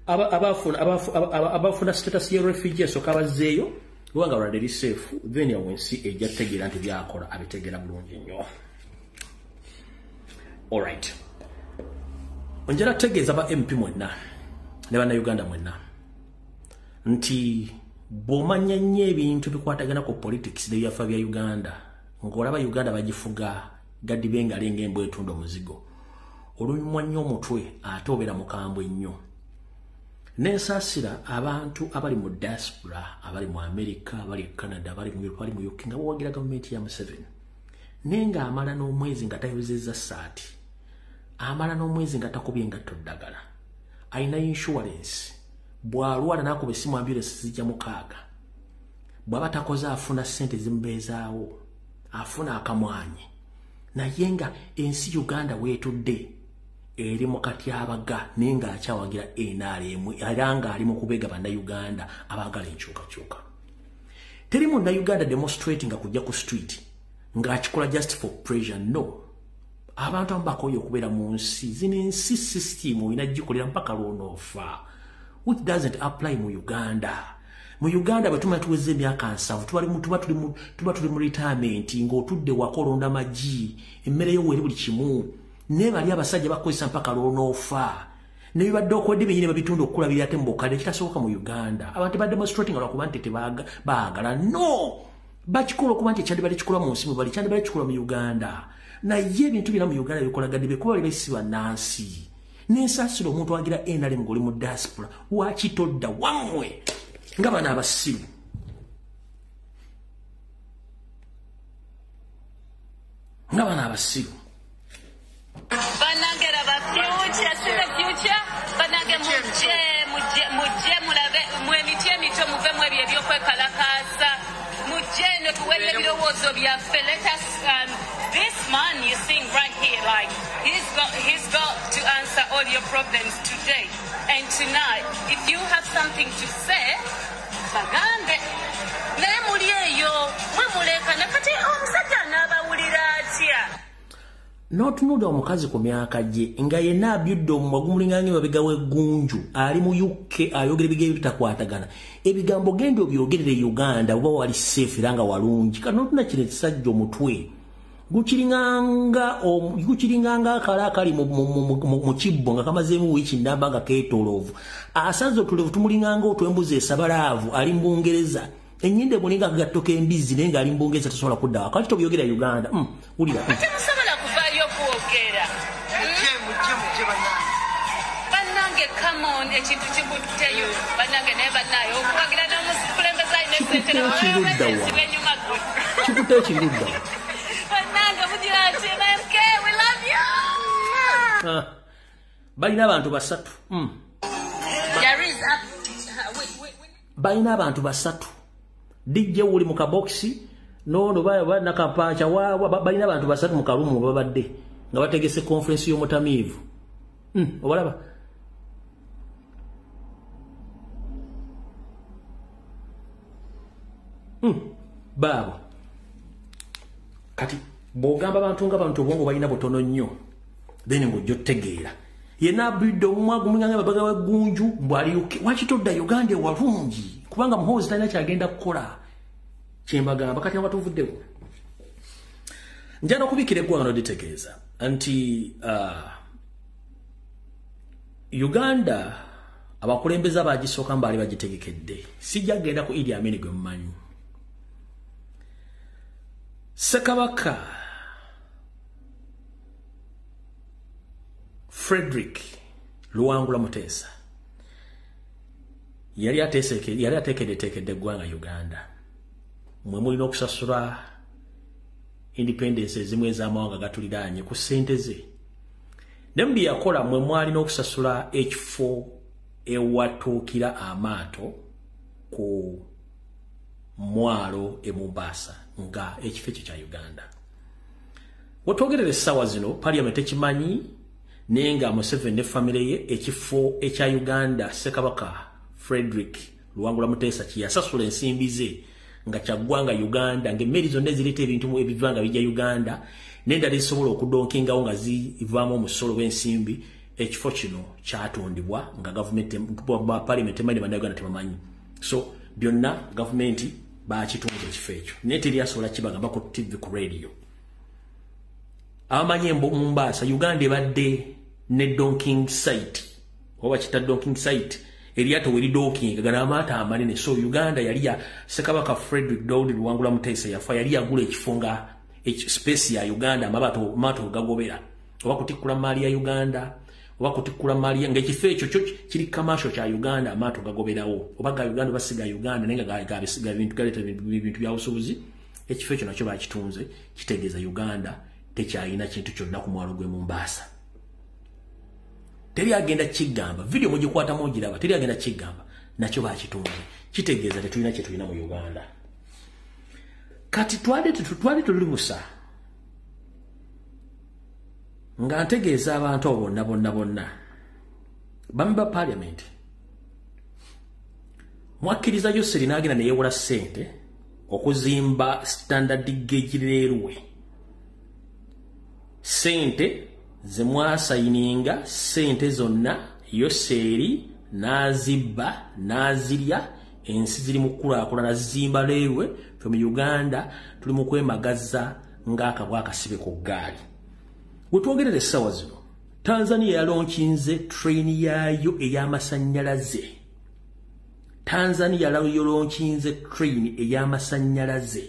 Abafuna status ya refugee, asooka abazzeeyo kubanga Rwanda eri safe, then awo ensi ejja kutegeera nti byakola abitegeera bulungi nnyo. Alright. Njagala kutegeeza ba MP mwenna ne Bannayuganda mwenna nti bw'omanya nnyo ebintu bikwatagana ku politics n'ebyafa bya Uganda, ng'olaba Uganda bagifuga gaddiba engalo ng'embwa etunda omuzigo, olumwa nnyo omutwe ate obeera mukambwe nnyo. Nensaasira abantu abali mu diaspora, abali mu America, abali e Canada, abali mu Europe, abali mu UK nga bawagira gavumenti ya Museveni, naye ng'amala n'omwezi nga tayozezza ssaati, amala n'omwezi nga takubye engatto ddagala, alina insurance, bw'alwala n'akuba essimu ambulance zijja 6, bw'aba takoze afuna ssente zimubeezaawo, afuna akamwanyi, naye nga ensi Uganda weetudde eri mu katyabaga, naye ng'akyawagira NRM era ng'ali mu kubega Bannayuganda abaagala enkyukakyuka. Teri Munnayuganda demonstrating kujja ku street ng'akikola just for pressure, no. Abantu abamu bakooye okubeera mu nsi zino, ensi system olina gikolera mpaka lw'onoofa, which doesn't apply mu Uganda. Mu Uganda bwe tumala tuweza emyaka 70 tuba tuli mu retirement, ng'otudde waka olonda magi, emmere yo weeri, buli kimu. Naye bali abasajja bakozesa mpaka lw'onoofa, ne bibadde okwedde bennyini babitunda okukulabirira ate mu bukadde, ekitasoboka mu Uganda. Abantu bademonstrating lwakuba nti tebaagala, no, bakikola okuba nti ekyandibadde kikola mu nsi mwe bali kyandibadde kikola mu Uganda. Naye ebintu byonna mu Uganda bikolagadde bekuba bali besi bannansi. Nensaasira omuntu agira NRM ng'oli mu diaspora, lwaki todda wammwe nga bano abasiru? Nga bano abasiru. Bannange laba future, see the future. Bannange mujje, mujje, mujje mulabe mwe emiti emito muve mu ebyo ebyokwekalakaasa. Mujje eno tuweze ebirowoozo byaffe. Let us this man you seeing right here, like he's got to answer all your problems today and tonight. If you have something to say, bagambe. Naye muli eyo mwe mulekana kati omusajja anaabawulira atya? N'otunuulira omukazi ku myaka gye nga yenna abyudde omumwa gumulinga ng'emabega w'eggunju, ali mu UK ayogera ebigambo ebitakwatagana. Ebigambo genda obyogerere Uganda oba wali safe era nga walungi. Kati n'otunula kino ekisajja omutwe gukiringanga akala akali mu kibbo nga kamazeemu wiiki nnamba nga keetooloovu. Asanze otulevu tumulinganga otw'embuzi esabalaavu, ali mu Bungereza. Ennyindo emulinga akagatto k'embizzi naye ng'ali mu Bungereza tasobola kudda waka. Kati tobyogera Uganda. Wulira. Temusobola kuvaayo kwogera. Bannange come on, ekintu kikutteyo. Bannange naye bannaye okuwagira n'omukulembeze alina essente n'enyuma gwe. Kikutteyo kiri ludda wa? Bannange mugira nti MK, we love you. Balina abantu basatu. There is a Balina abantu basatu. DJ uli mu kabokisi nono nakapacha balina abantu basatu mu kalumu babadde nga bategese conference y'omutamiivu. Obalaba. Baabo. Kati bw'ogamba abantu nga bantu obwongo balina butono nnyo, then ng'ojja otegeera. Yenna abidde omumwa gumulinganga emabega w'eggunju mbu ali UK. Lwaki todda Uganda ewalungi? Kubanga Muhoozi talina kyagenda kukola. Kyembagamba kati nga tuvuddewo. Njagala okubikkira eggwanga n'oditegeeza nti Uganda abakulembeze abagisooka baali bagitegekedde. Sijja kugenda ku Idi Amin gwe mumanyi. Ssekabaka Frederick Luwangula Muteesa yali ateekeddeteekedde eggwanga Uganda. Mwe mulina okusasula independence ezimu ez'amawanga gatuliraanye ku ssente ze. Ne mu bye yakola mwe mwalina okusasula ekifo ewatuukira amaato ku mwalo e Mombasa nga ekifo ekyo kya Uganda. Wetwogerera essaawa zino parliament tekimanyi, naye nga Museveni ne famire ye ekifo ekya Uganda Ssekabaka Frederick Luwangula Muteesa kye yasasula ensimbi ze nga kyaggwanga Uganda, ng'emmeri zonna ezireeta ebintu ebiva nga bijja Uganda n'endala ezisobola okudonkingawo nga zivaamu omusolo gw'ensimbi, ekifo kino kyatundibwa nga gavumenti parliament emanyi bannayuganda tebamanyi. So byonna gavumenti bakitunze ekifo ekyo, naye teri asobola kibagamba ku TV ku radio. Abamanyi Mombasa, Uganda ebadde ne donking site oba kita donking site, eryato we lidonking gana amaato amanene. So Uganda yali ya Ssekabaka Frederick Daudi Luwangula Muteesa yafa, yali yagula ekifo nga space ya Uganda amaato gagobera oba kutikkula maali ya Uganda oba kutikkula maali ng'ekifo ekyo kyo kiri commercial kya Uganda, amaato gagoberawo oba ga Uganda oba si ga Uganda, naye nga gabisiga bintu galeeta bintu bya busuubuzi. Ekifo ekyo nakyo bakitunze, kitegeeza Uganda tekyalina kintu kyonna ku mwalo gw'e Mombasa. Teri agenda kigamba, video mugikwatamu ogiraba, teri agenda kigamba, nakyo bakitunze, kitegeeza tetulina kye tulina mu Uganda. Kati twali tuli busa nga ntegeeza abantu abo bonna bonna bonna bambi ba parliament mwakkiriza Yoseri n'agenda ne yeewola ssente okuzimba standard gauge railway. Ssente ze mwasayininga, ssente zonna Yoseri n'azibba n'azirya. Ensi ziri mu kukulaakulana zizimba railway. Ffe mu Uganda tuli mu kwemagaza ng'akabwa akasibe ku ggaali. We twogerera essaawa zino, Tanzania yalonkinze train yaayo ey'amasannyalaze. Tanzania yalonkinze train ey'amasannyalaze.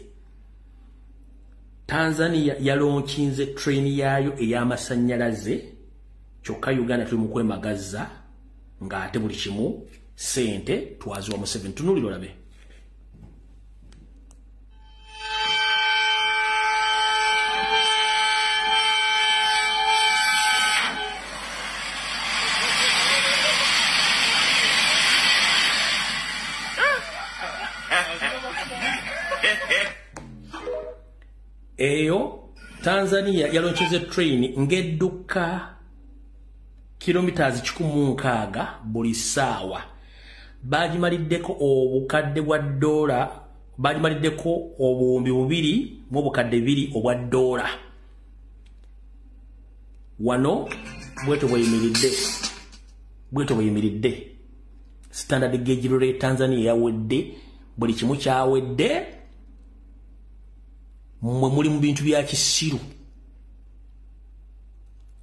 Tanzania yalonkinze train yaayo ey'amasannyalaze Kyokka Uganda tuli mu kwemagazza ng'ate buli kimu ssente twaziwa Museveni. Tunuulira olabe. Eyo Tanzania yaloncheze train ngedduka kilometers 160 buli ssaawa. Bagimaliddeko obukadde bwa dola, bagimaliddeko 2,200 obwa dola. Wano bweto bweyimiridde, bweto bweyimiridde. Standard gauge railway Tanzania yawedde, buli kimu kyawedde. Mmwe muli mu bintu bya kisiru.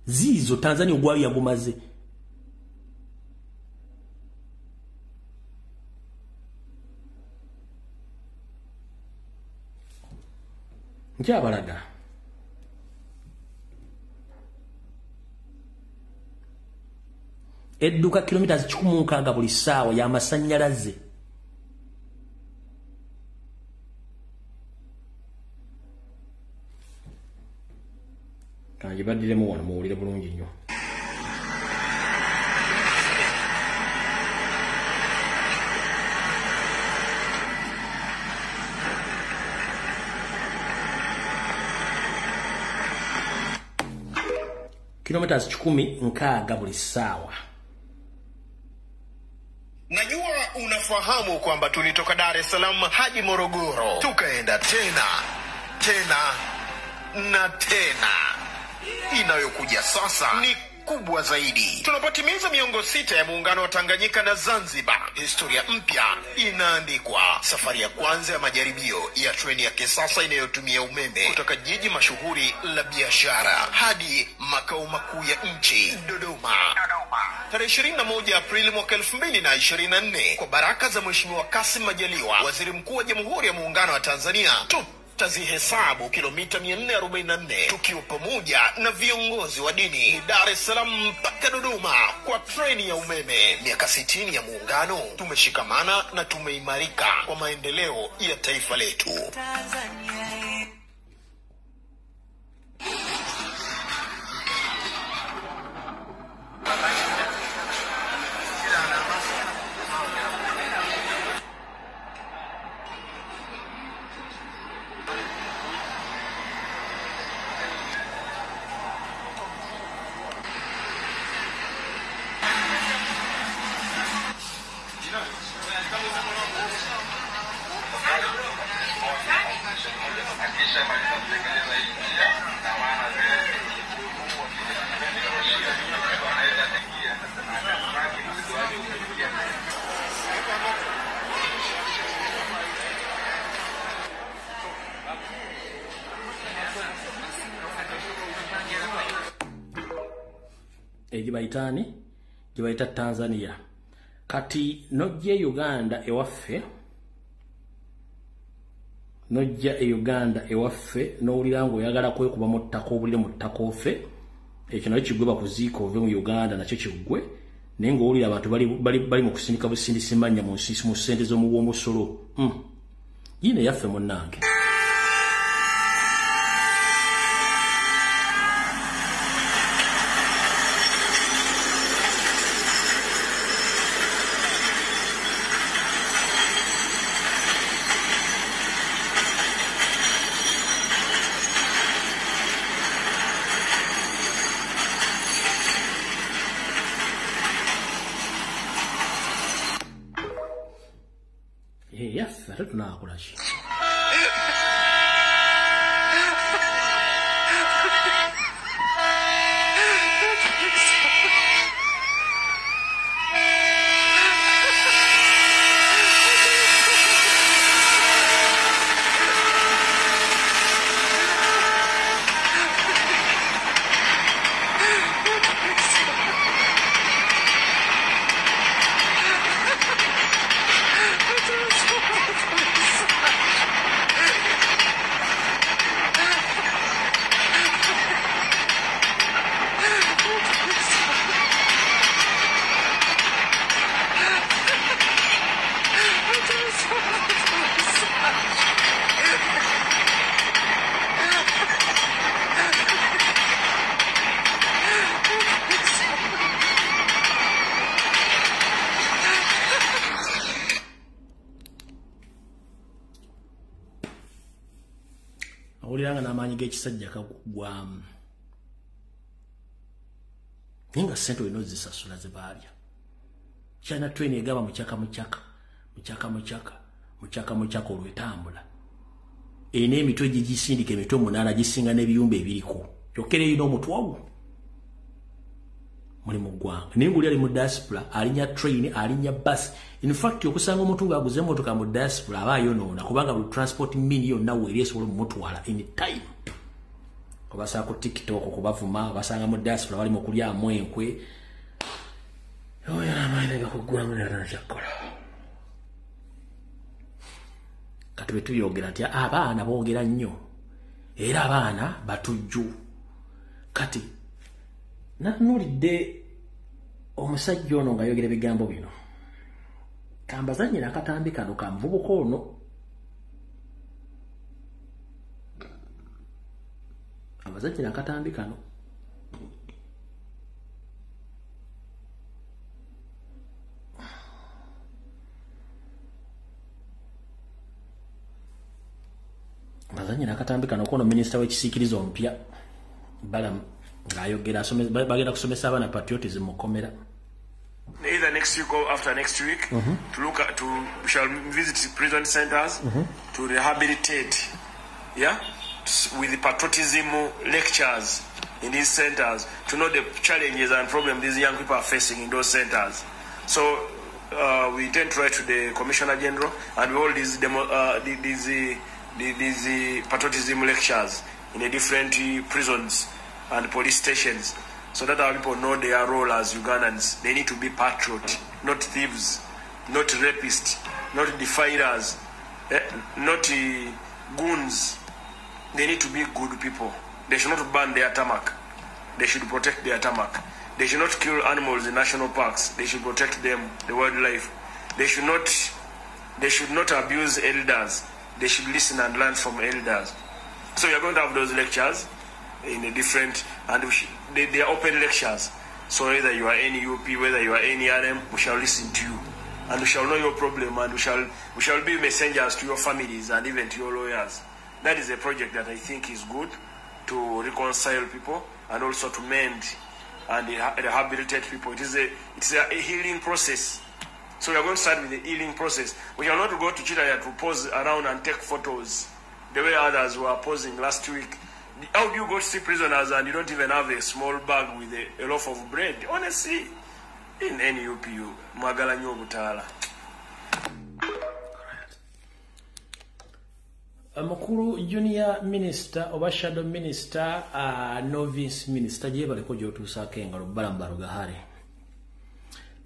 Ziizo Tanzania ogwayo yagumaze. Nkyabalaga. Edduka kilometers 160 buli ssaawa y'amasannyalaze. Kanjibaddiremu wano muwulire bulungi nnyo. Kilometers 160 buli ssaawa. Najua unafahamu kwamba tulitoka Dar es Salaam hadi Morogoro, tukaenda tena tena na tena. Inayokuja sasa ni kubwa zaidi. Tunapotimiza miongo 6 ya muungano wa Tanganyika na Zanzibar, historia mpya inaandikwa. Safari ya kwanza ya majaribio ya treni ya kisasa inayotumia umeme kutoka jiji mashuhuri la biashara hadi makao makuu ya nchi, Dodoma. Tarehe 21 Aprili mwaka 2024, kwa baraka za Mheshimiwa Kassim Majaliwa, Waziri Mkuu wa Jamhuri ya Muungano wa Tanzania, tazihesabu kilomita 444 tukiwa pamoja na viongozi wa dini ni Dar es Salaam mpaka Dodoma kwa treni ya umeme. Miaka 60 ya muungano, tumeshikamana na tumeimarika kwa maendeleo ya taifa letu. Egibayitaani gibayita Tanzania. Kati nojja e Uganda ewaffe, nojja e Uganda ewaffe n'owulira ng'oyagala kwekuba mu ttaka obulire mu ttaka ofe, ekyo nakyo kiggwe bakuziika ove mu Uganda nakyo kiggwe, naye ng'owulira abantu bali mu kusindika busindisi mannya mu nsi mu ssente z'omuwa omusolo. Yiino eyaffe munnange. Yaffe ate tunaakola ki? Owulira nga n'amaanyi g'ekisajja kaguggwamu. Naye nga ssente olina ozisasula ze baalya. China train egaba mukyaka mukyaka, mukyaka mukyaka, mukyaka mukyaka olwetambula. Erina emitwe gigisindika emitwe 8 gisinga n'ebiyumba ebiriko. Kyokka era erina omutwe ogwo. Muli mu ggwanga. Naye ng'oli ali mu diaspora, alinya train, alinya bus. In fact, okusanga omuntu ng'aguze emmotoka mu diaspora aba ayonoona kubanga buli transport mean yonna weeri esobola omutwala any time. Obasanga ku TikTok okubavuma, obasanga mu diaspora bali mu kulyamu enkwe. Oyo amaanyi gakuggulamu nakyakkola. Kati bwe tubyogera nti abaana boogera nnyo era abaana batujju. Kati natunuulidde omusajja ono ng'ayogera ebigambo bino. Kambazannyira akatambi kano ka muvubuka ono. Abazannyira akatambi kano. Abazannyira akatambi kano kono minisita w'ekisiikirize omupya Balaam ng'ayogera bagenda kusomesa abaana patriotism mu kkomera. Either next week or after next week, to look at, we shall visit prison centers to rehabilitate, yeah, with the patriotism lectures in these centers to know the challenges and problems these young people are facing in those centers. So we intend to write to the Commissioner General and we hold these these patriotism lectures in the different prisons and police stations, so that our people know their role as Ugandans. They need to be patriots, not thieves, not rapists, not defilers, not goons. They need to be good people. They should not burn their tarmac. They should protect their tarmac. They should not kill animals in national parks. They should protect them, the wildlife. They should not abuse elders. They should listen and learn from elders. So we are going to have those lectures in a different, and they are open lectures. So whether you are NUP, whether you are NRM, we shall listen to you, and we shall know your problem, and we shall be messengers to your families and even to your lawyers. That is a project that I think is good to reconcile people and also to mend and rehabilitate people. It's a healing process. So we are going to start with the healing process. We are not go to Chitaya to pose around and take photos the way others were posing last week. How do you go to see prisoners and you don't even have a small bag with a loaf of bread? Honestly, in NUPU, mwagala nnyo obutaala. Mukulu junior minister oba shadow minister, novice minister gyebaleko gy'otuusaako engalo Balaam Barugahare.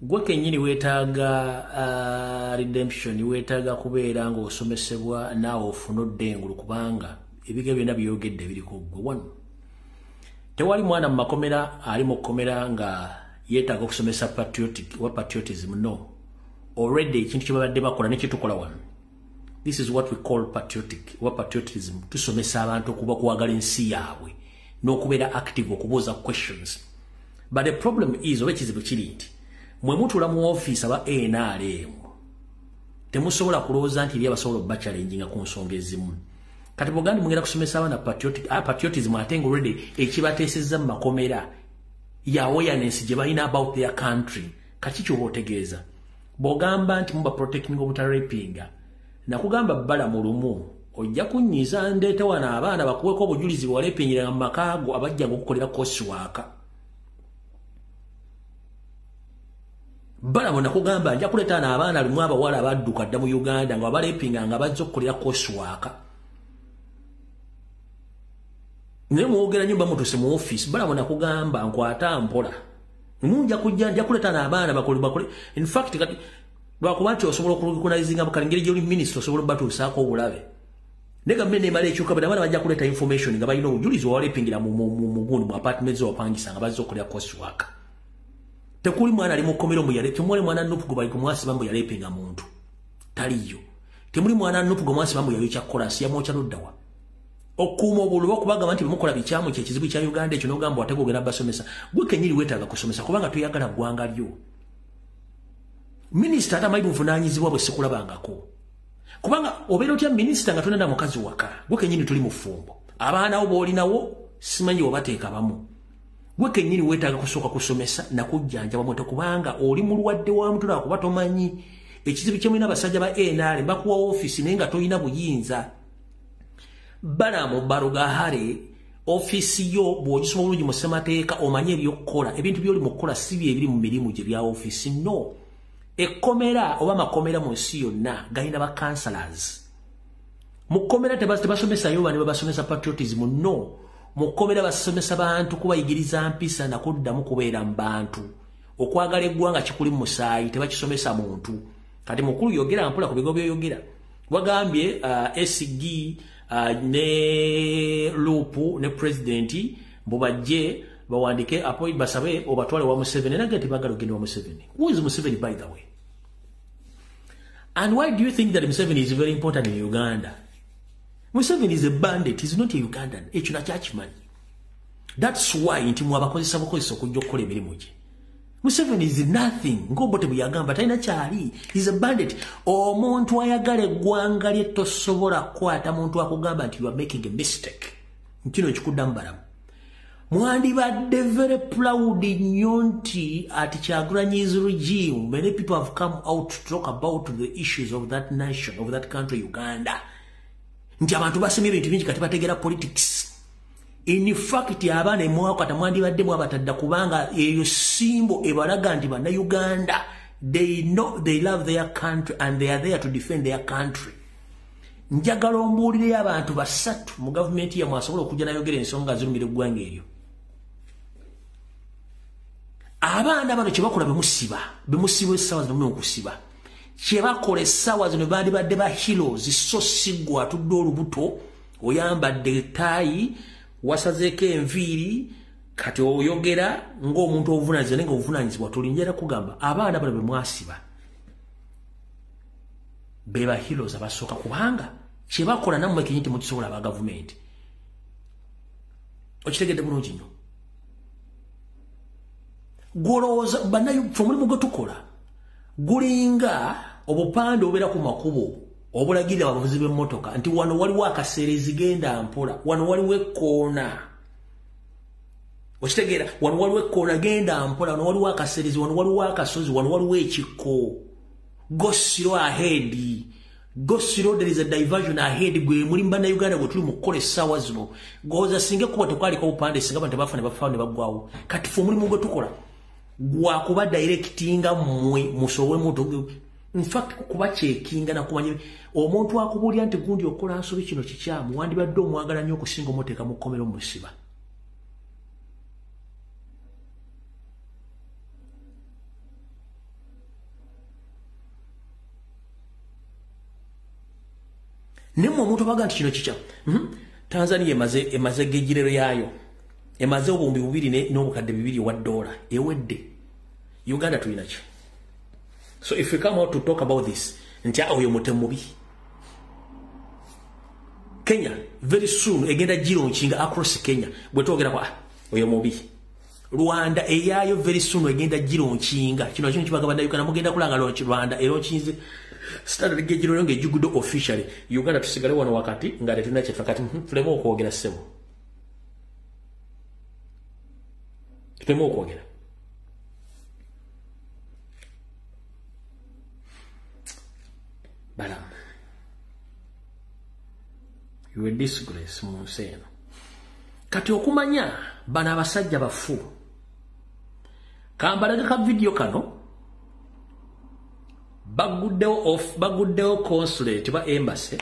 Gwe kennyini weetaaga redemption, weetaaga kubeera ng'osomesebwa naawe ofune odde engulu kubanga ebiga byonna byogedde biriko ggwe. Wano tewali mwana mu makomera ali mu kkomera nga yeetaaga okusomesa patriotic wa patriotism. No, already ekintu kye babadde bakola ne kyetukola wano, this is what we call patriotic wa patriotism. Tusomesa abantu okuba kuwagala ensi yaabwe n'okubeera active okubuuza questions. But the problem is, oba ekizibu kiri nti mwe mutuula mu ofiisi aba NRM temusobola kulowooza nti eri abasobola obachallenginga ku nsonga ezimu. Kati bw'ogamba mugenda kusomesa abaana patriotism ate nga already ekibateesezza mu makomera ya awareness gye balina about their country, kati kyoba otegeeza bw'ogamba nti muba protecting obutarapinga. Nakugamba Balaam lumu ojja kunnyiza ndeete wano abaana bakuweko obujulizi bwe walepingiranga mu maka go abajjanga okukolera coursework. Balaam nakugamba nja kuleeta wano abaana lumu abawala abadduka dda mu Uganda nga balepinga nga bazze okukolera coursework. Naye mwogera nnyo bamutuse mu office. Balaam nakugamba nkwata mpola, nja kujja nja kuleeta wano abaana bakole. In fact kati lwakuba nti osobola okurecognizinga kale engeri gy'oli minisita osobola obatuusaako obulabe. Naye gavumenti emala ekyuka bwe abaana bajja kuleeta information nga balina obujulizi walepingira mu gundi mu apartments wapangisa nga bazze okukolera coursework. Tekuli mwana ali mu kkomera mbu temuli mwana NUP gwe bali kumwasiba mbu yalepinga muntu, taliyo. Temuli mwana NUP gwe mwasiba mbu yayokya kolansi, yamwokya luddawa. Okuuma obululu okubagamba nti bemukola bikyamu kye kizibu kya Uganda ekyo n'ogamba ate gwogenda basomesa. Gwe kennyini weetaaga kusomesa kubanga toyagala ggwanga lyo. Minisita atamanyi buvunaanyizibwa bwe sikulabangako. Kubanga obeera otya minisita nga tonada mukazi waka, gwe kennyini tuli mufumbo. Abaana bo b'olinawo simanyi obateeka bamu. Gwe kennyini weetaaga kusooka kusomesa nakujjanjaba muto, kubanga oli mulwadde wa mutula kuba tomanyi. Ekizibu kye mulina abasajja ba NRM, bakuwa ofiisi naye nga tolina buyinza. Balamu Barugahare, ofiisi yo bw'ogisoma bulungi mu ssemateeka omanye ebyokukola. Ebintu by'oli mu kukola si bye ebiri mu mirimu gye bya ofiisi. No. Ekkomera oba amakomera mu nsi yonna galina ba councillors. Mu kkomera tebasomesayo bano babasomesa patriotism. No. Mu kkomera basomesa bantu kubayigiriza mpisa na kuddamu kubeera mu bantu. Okwagala eggwanga kikuli mu musaayi, tebakisomesa muntu. Kati mukulu yogera mpola ku bigo by'oyogera. Wagambye SG ne Lupu ne president mbubajje bawandike appoint basabe obatwale wa Museveni. Naga tebagala ogenda wa Museveni. Who is Museveni, by the way? And why do you think that Museveni is very important in Uganda? Museveni is a bandit, he's not a Ugandan. Ekyo nakyakimanyi. That's why nti mwabakozesa bukozesa okujja okukola emirimu gye. Museveni is nothing. Ng'Obote bwe yagamba talina kyali. He's a bandit. Omuntu ayagala eggwanga lye tosobola kukwata muntu akugamba nti you are making a mistake. Kino nkikuddamu Balamu. Mwandibadde very proud nnyo nti at Kyagulanyi's regime many people have come out to talk about the issues of that nation, of that country, Uganda. Nti abantu basemye ebintu bingi kati bategeera politics. In fact, abaana emwakwata mwandibadde mwabatadda, kubanga eyo simbo ebalaga nti bannayuganda they know they love their country and they are there to defend their country. Njagala ombuulireyo abantu basatu mu gavumenti yammwe asobola okujja nayogera ensonga zirumira eggwanga eryo. Abaana bano kye bakola bemusiba, bemusiba essaawa zino okusiba. Kye bakola essaawa zino bandibadde ba heroes, so si ggwe atudde olubuto, oyambadde ettaayi, wasazeeko enviiri, kati oyogera ng'omuntu obuvunaanyizibwa, naye ng'obuvunaanyizibwa tuli. Njagala kugamba abaana bano be mwasiba be ba heroes abasooka, kubanga kye bakola nammwe kennyini temukisobola aba gavumenti. Okitegedde bulungi nnyo. Gw'olowooza bannayuganda omulimu gwe tukola gulinga obupande obubeera ku makubo obulagirira abavuzi b'emmotoka nti wano waliwo akaseerezi genda mpola, wano waliwo ekkoona. Okitegeera, wano waliwo ekkoona genda mpola, wano waliwo akaseerezi, wano waliwo akasozi, wano waliwo ekikko. Go slow ahead. Go slow, there is a diversion ahead. Gwe mulimu bannayuganda gwe tuli mu kukola essaawa zino. Goza singa ekkubo tekwaliko obupande, singa abantu tebafa ne bafa ne baggwawo. Kati ffe omulimu gwe tukola gwakuba directinga mmwe musobole muntu. In fact, kuba checkinga na kumanya omuntu akubuulira nti gundi okola nsobi kino kikyamu, wandibadde omwagala nnyo okusinga omuteeka mu kkomera omusiba. Nemmwe omuntu baga nti kino kikyamu. Tanzania emaze gejirero yaayo, emaze 2,200 wa dola ewedde. Uganda tulina ki? So if we come out to talk about this, nti oyo mutemu mubi. Kenya very soon egenda giraunchinga across Kenya. Bwe twogera kwa oyo mubi. Rwanda eyayo very soon egenda giraunchinga. Kino kino kibaga bannayuganda mugenda kulanga launch Rwanda eraunchinze standard gauge rero ng'ejjugudde officially. Uganda tusigale wano wakati nga tetulina kye kati tuleme okwogera ssebo. Tuleme okwogera. Balamu, you a disgrace mu nsi eno. Kati okumanya bano abasajja bafu. Kambalaga ka video kano baguddewo consulate ba embassy,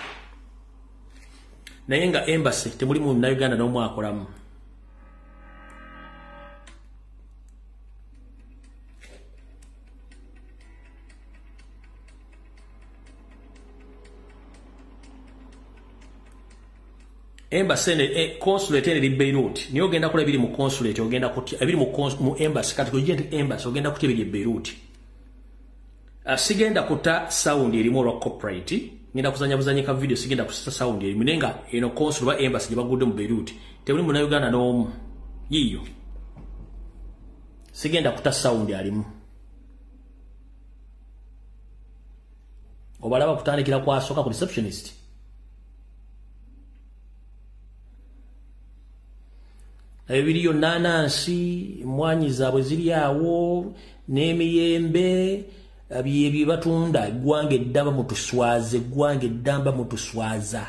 naye nga embassy temuli munnayuganda n'omu akolamu. Embassy ne consulate eri Beirut. Niyo ogenda kula ebiri mu consulate, ogenda kutya ebiri mu embassy. Kati kujje nti embassy ogenda kutya ebiri e Beirut. Sigenda kuta sound erimu olwa copyright. Ngenda kuzanya buzanyi ka video, sigenda kusa sound erimu nenga eno consulate ba embassy gye bagudde mu Beirut. Temuli munnayuganda n'omu. Yiyo. Sigenda kuta sound alimu. Obalaba kutandikira kwasooka ku receptionist. Ebiriyo nanansi, emwanyi zaabwe ziri awo, n'emiyembe, bye batunda. Eggwanga eddamba mutuswaze, eggwanga eddamba mutuswaza.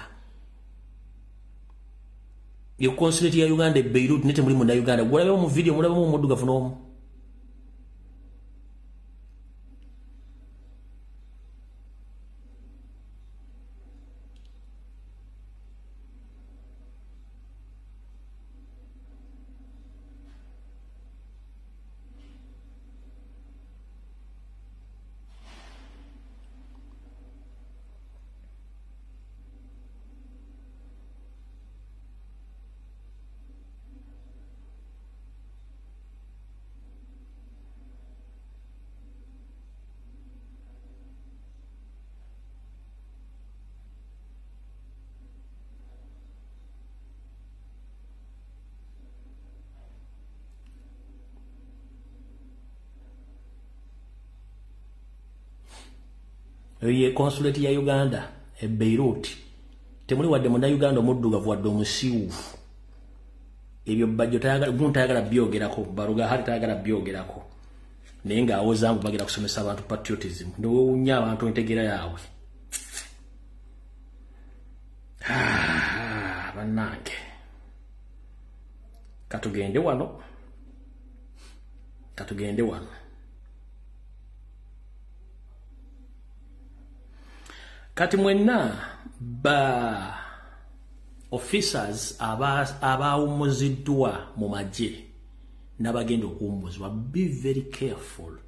Yo consulate ya Uganda e Beirut nete mulimu na Uganda. Gwalabe mu video mulabe mu muddugavu n'omu. Ye consulate ya Uganda e Beirut temuli wadde munda Uganda omuddugavu wadde omusiiwuufu. Ebyo bajjo tayagala guntu tayagala byogerako, baruga hali tayagala byogerako, naye ng'awoza mbu bagenda kusomesa abantu patriotism. Ndowoonya abantu entegeera yaabwe. Bannange, katugende wano, katugende wano. Kati mwenna ba officers abawummuziddwa mu magye n'abagenda okuwummuzibwa, be very careful.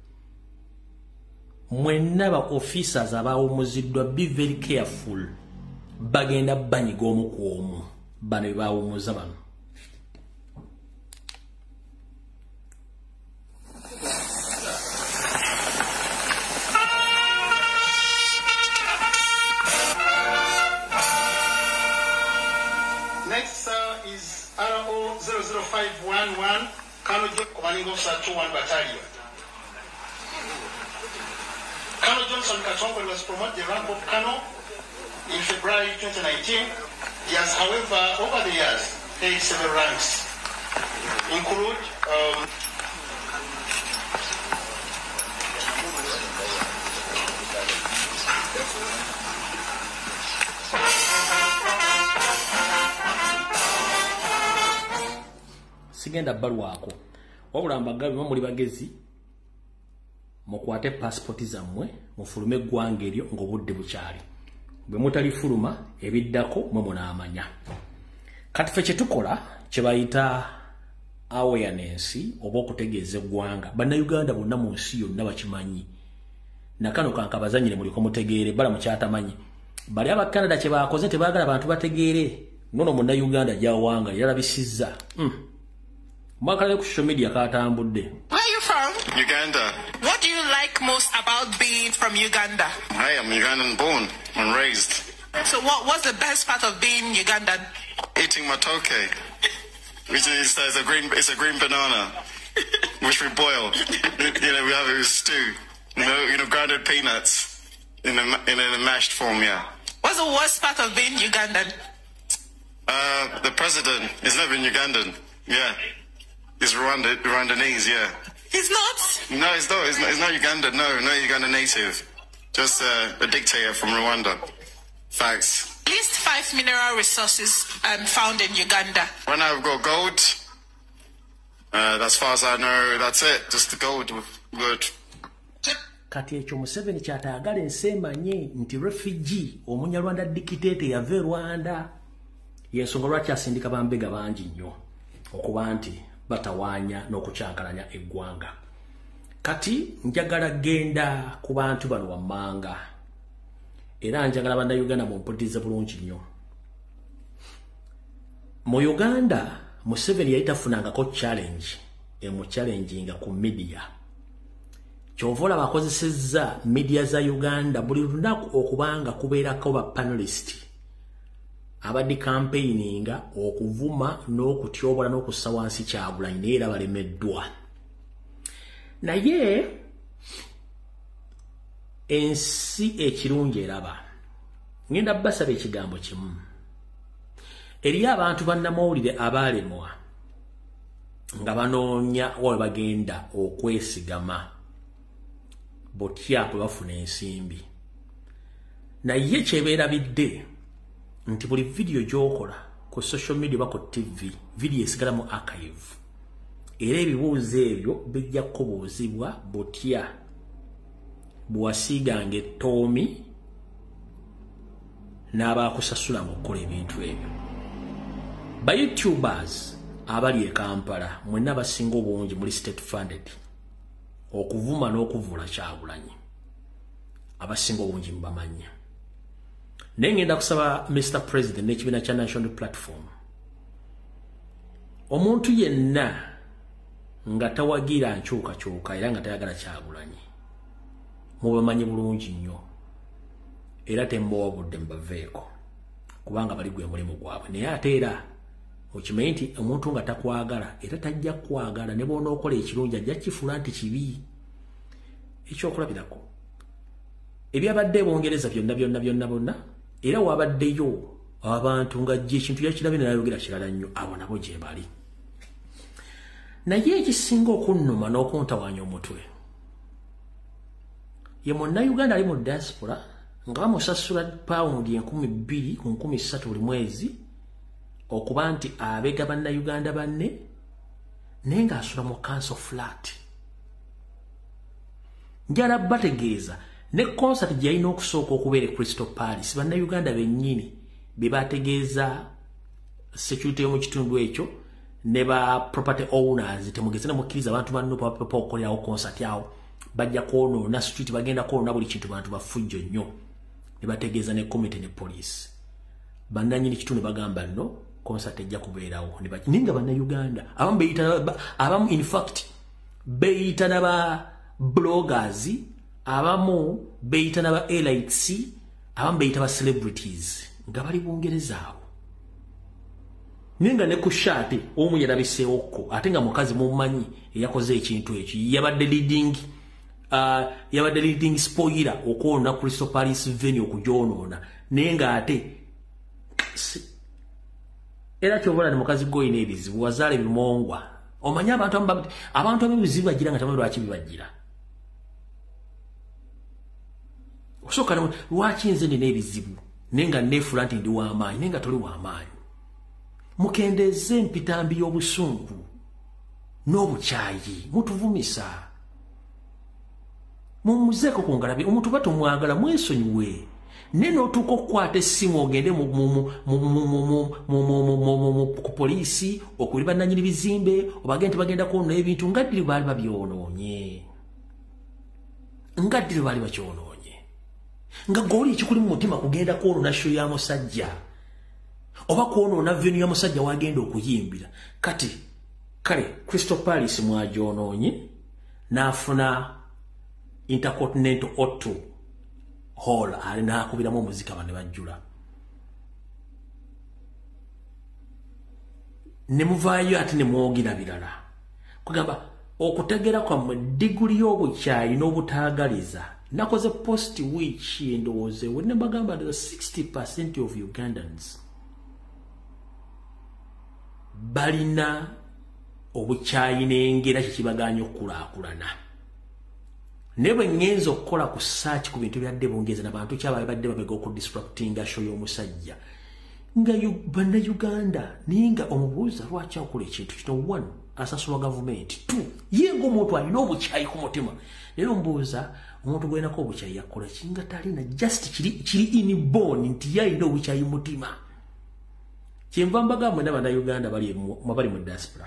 Mwenna ba officers abawummuziddwa, be very careful. Bagenda banyiga omu ku omu bano be bawummuza bano. Next, sir, is RO 00511, Colonel John, Commanding Officer 21 Battalion. Colonel Johnson Katongole was promoted the rank of Colonel in February 2019. He has, however, over the years, held several ranks, include Sigenda balwako wabula mbagabi muli bagezi, mukwate passport zammwe mufulume eggwanga eryo ng'obudde bukyali. Bwe mutalifuluma ebiddako mwe munaamanya. Kati ffe kye tukola kye bayita awareness oba okutegeeza eggwanga. Bannayuganda bonna mu nsi yonna bakimanyi. Nakano kankabazanyire muliko mutegeere, bala mukyatamanyi. Bali aba Canada kye bakoze tebaagala bantu bategeere. Nono munnayuganda gy'awanga yalabisizza. Mwakale ku social media katambudde. Where are you from? Uganda. What do you like most about being from Uganda? I am Ugandan born and raised. So what was the best part of being Ugandan? Eating matoke, which is a green banana, which we boil. You know, we have it with stew. You know, grounded peanuts in a mashed form. Yeah. What's the worst part of being Ugandan? The president is not even Ugandan. Yeah. He's Rwandanese, yeah. He's not? No, he's not. He's not Ugandan. No, not Uganda native. Just a dictator from Rwanda. Facts. At least 5 mineral resources found in Uganda. Right now we've got gold. As far as I know, that's it. Just the gold. Good. Kati ekyo Museveni kyatayagala ensi emanye nti refugee omunyarwanda dictator yava e Rwanda. Yensonga lwaki asindika bambega bangi nnyo okuba nti batawaanya n'okukyankalanya eggwanga. Kati njagala genda ku bantu bano wammanga, era njagala bannayuganda mumpulirize bulungi nnyo. Mu Uganda Museveni yali tafunangako challenge emuchallenginga ku media. Kyova olaba akozesezza media za Uganda buli lunaku okubanga kubeerako ba panelist abadde campaigninga okuvuma n'okutyobola n'okussa wansi Kyagulanyi, naye era balemeddwa. Naye ensi ekirungi eraba. Ngenda basaba ekigambo kimu. Eriyo abantu bannamawulire abaalemwa nga banoonya wa we bagenda okwesigama botya bwe bafuna ensimbi. Naye kyebeerabidde nti buli vidiyo gy'okola ku social media oba ku TV, vidiyo esigala mu archive, era ebibuuzo ebyo bijja kubuuzibwa butya bwewasiiganga ettoomi n'abaakusasula ng'okukola ebintu ebyo. Ba YouTubers abali e Kampala mwenna basinga obungi muli state funded okuvuma n'okuvula Kyagulanyi, abasinga obungi mubamanya. Naye ngenda kusaba Mr. President n'ekibiina kya National Platform, omuntu yenna nga tawagira nkyukakyuka era nga tayagala Kyagulanyi mubamanyi bulungi nnyo, era tembowa budde mubaveeko kubanga bali gwe mulimu gwabwe. Naye ate era okimanyi nti omuntu nga takwagala era tajja kukwagala, ne bw'onookola ekirungi ajja kifuula nti kibi. Ekyokulabirako ebyabadde Bungereza byonna byonna byonna bonna, era wabaddeyo abantu nga jje ekintu yakirabye nayogera kirala nnyo, abo nabo gye bali. Naye ekisinga okunnuma n'okuntawaanya omutwe ye munnayuganda ali mu diaspora nga bamusasula pawundi 2000 ku 3000 buli mwezi okuba nti abega bannayuganda banne, naye ng'asula mu council flat. Njala bategeeza ne concert gye yalina okusooka okubeera e Crystal Palace, bannayuganda bennyini be bategeeza security y'omu kitundu ekyo ne ba property owners, temugeze ne mukkiriza abantu banno papa okukolerawo concert awo, bajja kwonoona street, bagenda kwonoona buli kintu, bantu bafujjo nnyo. Ne bategeeza ne committee ne police, bannannyini kitundu bagamba nno concert ejja kubeerawo. Naye nga bannayuganda abamu beeyita, abamu in fact beeyita n'aba bloggers, abamu beeyita n'aba elites, abamu beeyita ba celebrities nga bali Bungereza awo, naye nga ne ku shaati omu yalabiseewokko ate nga mukazi mumumanyi eyakoze ekintu ekyo, yabadde leading spoiler okwonoona Crystal Palace venue okugyonoona, naye nga ate era kyobola ni mukazi gw'olina ebizibu, wazaala ebimongwa. Omanyi abantu abamu ebizibu bagira nga tamanyi lwaki bibajjira. Osooka lwaki nze nina ebizibu naye nga neefuula nti ndi w'amaanyi, naye nga toli w'amaanyi. Mukendeeze empitambi y'obusungu n'obukyayi, mutuvumisa, mumuzeeko ku ngalabi. Omuntu ba tomwagala mwesonyiwe, naye n'otuuka okukwata essimu ogende ku poliisi okuli bannannyini bizimbe obagende nti bagenda kwonoona ebintu, nga ddiri baali babyonoonye, nga ddiri baali bakyonoonye, nga gw'oli ekikuli mu mutima kugenda kwonoona show ya musajja oba kwonoona venue ya musajja wagenda okuyimbira. Kati kale Crystal Palace mwagyonoonye n'afuna Intercontinental O2 Hall ali n'akubiramu omuzika bane bajjula, ne muvaayo ate ne mwogera birala. Kugamba okutegera kwammwe diguli y'obukyayi n'obutaagaliza. Nakoze post wiiki endowooza ewe ne mbagamba nti 60% of Ugandans balina obukyayi n'engera kikibagaanya okukulaakulana. Naye bwe ŋŋenza okukola ku search ku bintu byadde Bungereza n'abantu kyababe badde babega okudisruptinga show y'omusajja nga bannayuganda, naye nga omubuuza lwaki akola ekintu kino, one, asasulwa gavumenti, two, ye ng'omuntu alina obukyayi ku mutima. Naye omubuuza omuntu gw'olinako obukyayi yakola ki nga talina, just kiri inborn nti ye alina obukyayi mu mutima. Kyenva mbagamba mwenna bannayuganda bali mu diaspora,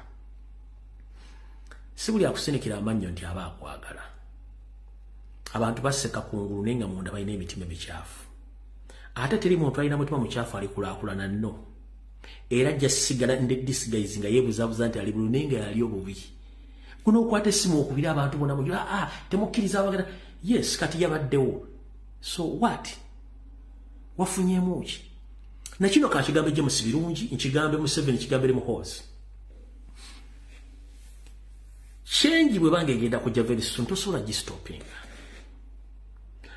si buli akusinikira amannyo nti aba akwagala. Abantu baseka kungulu naye nga munda balina emitima emikyafu. Ate teri muntu alina mutima mukyafu alikulaakulana nno, era ajja sigala disguise nga yeebuzaabuza nti ali bulungi naye nga yali obubi. Guno okwata essimu okubira abantu bonna mugira temukkiriza abagala. Yes, kati yabaddewo, so what, wafunyeemu ki? Nakino kankigambe James Birungi, nkigambe Museveni, nkigambe Muhoozi. Change bwe bange egenda kujja very soon, tosobola gistopinga.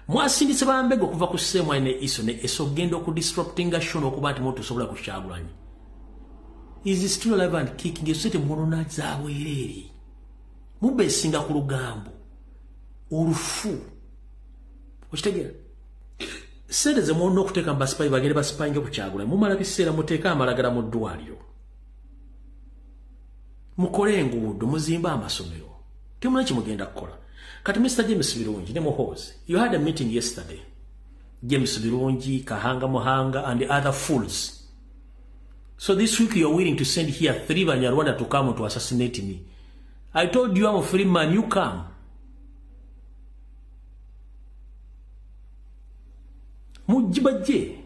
Mwasindise bambega okuva ku semwa ne iso ne eso genda okudisruptinga show n'okuba nti muntu osobola ku Kyagulanyi. Is still alive and kicking. Esente mwonona zabwereere. Mubesinga ku lugambo olufu. Okitegeera? Sente ze mwonona okuteeka mu basipayi bagende basipayinge ku Kyagulanyi. Mumala biseera muteeka amalagala mu ddwaliro. Mukole enguudo, muzimbe amasomero. Temulina kimugenda kukola. Kati Mr. James Birungi ne Muhoozi, you had a meeting yesterday. James Birungi, Kahanga Muhanga and the other fools. So this week you are willing to send here 3 Banyarwanda to come to assassinate me. I told you I'm a free man, you come. Mujibajje.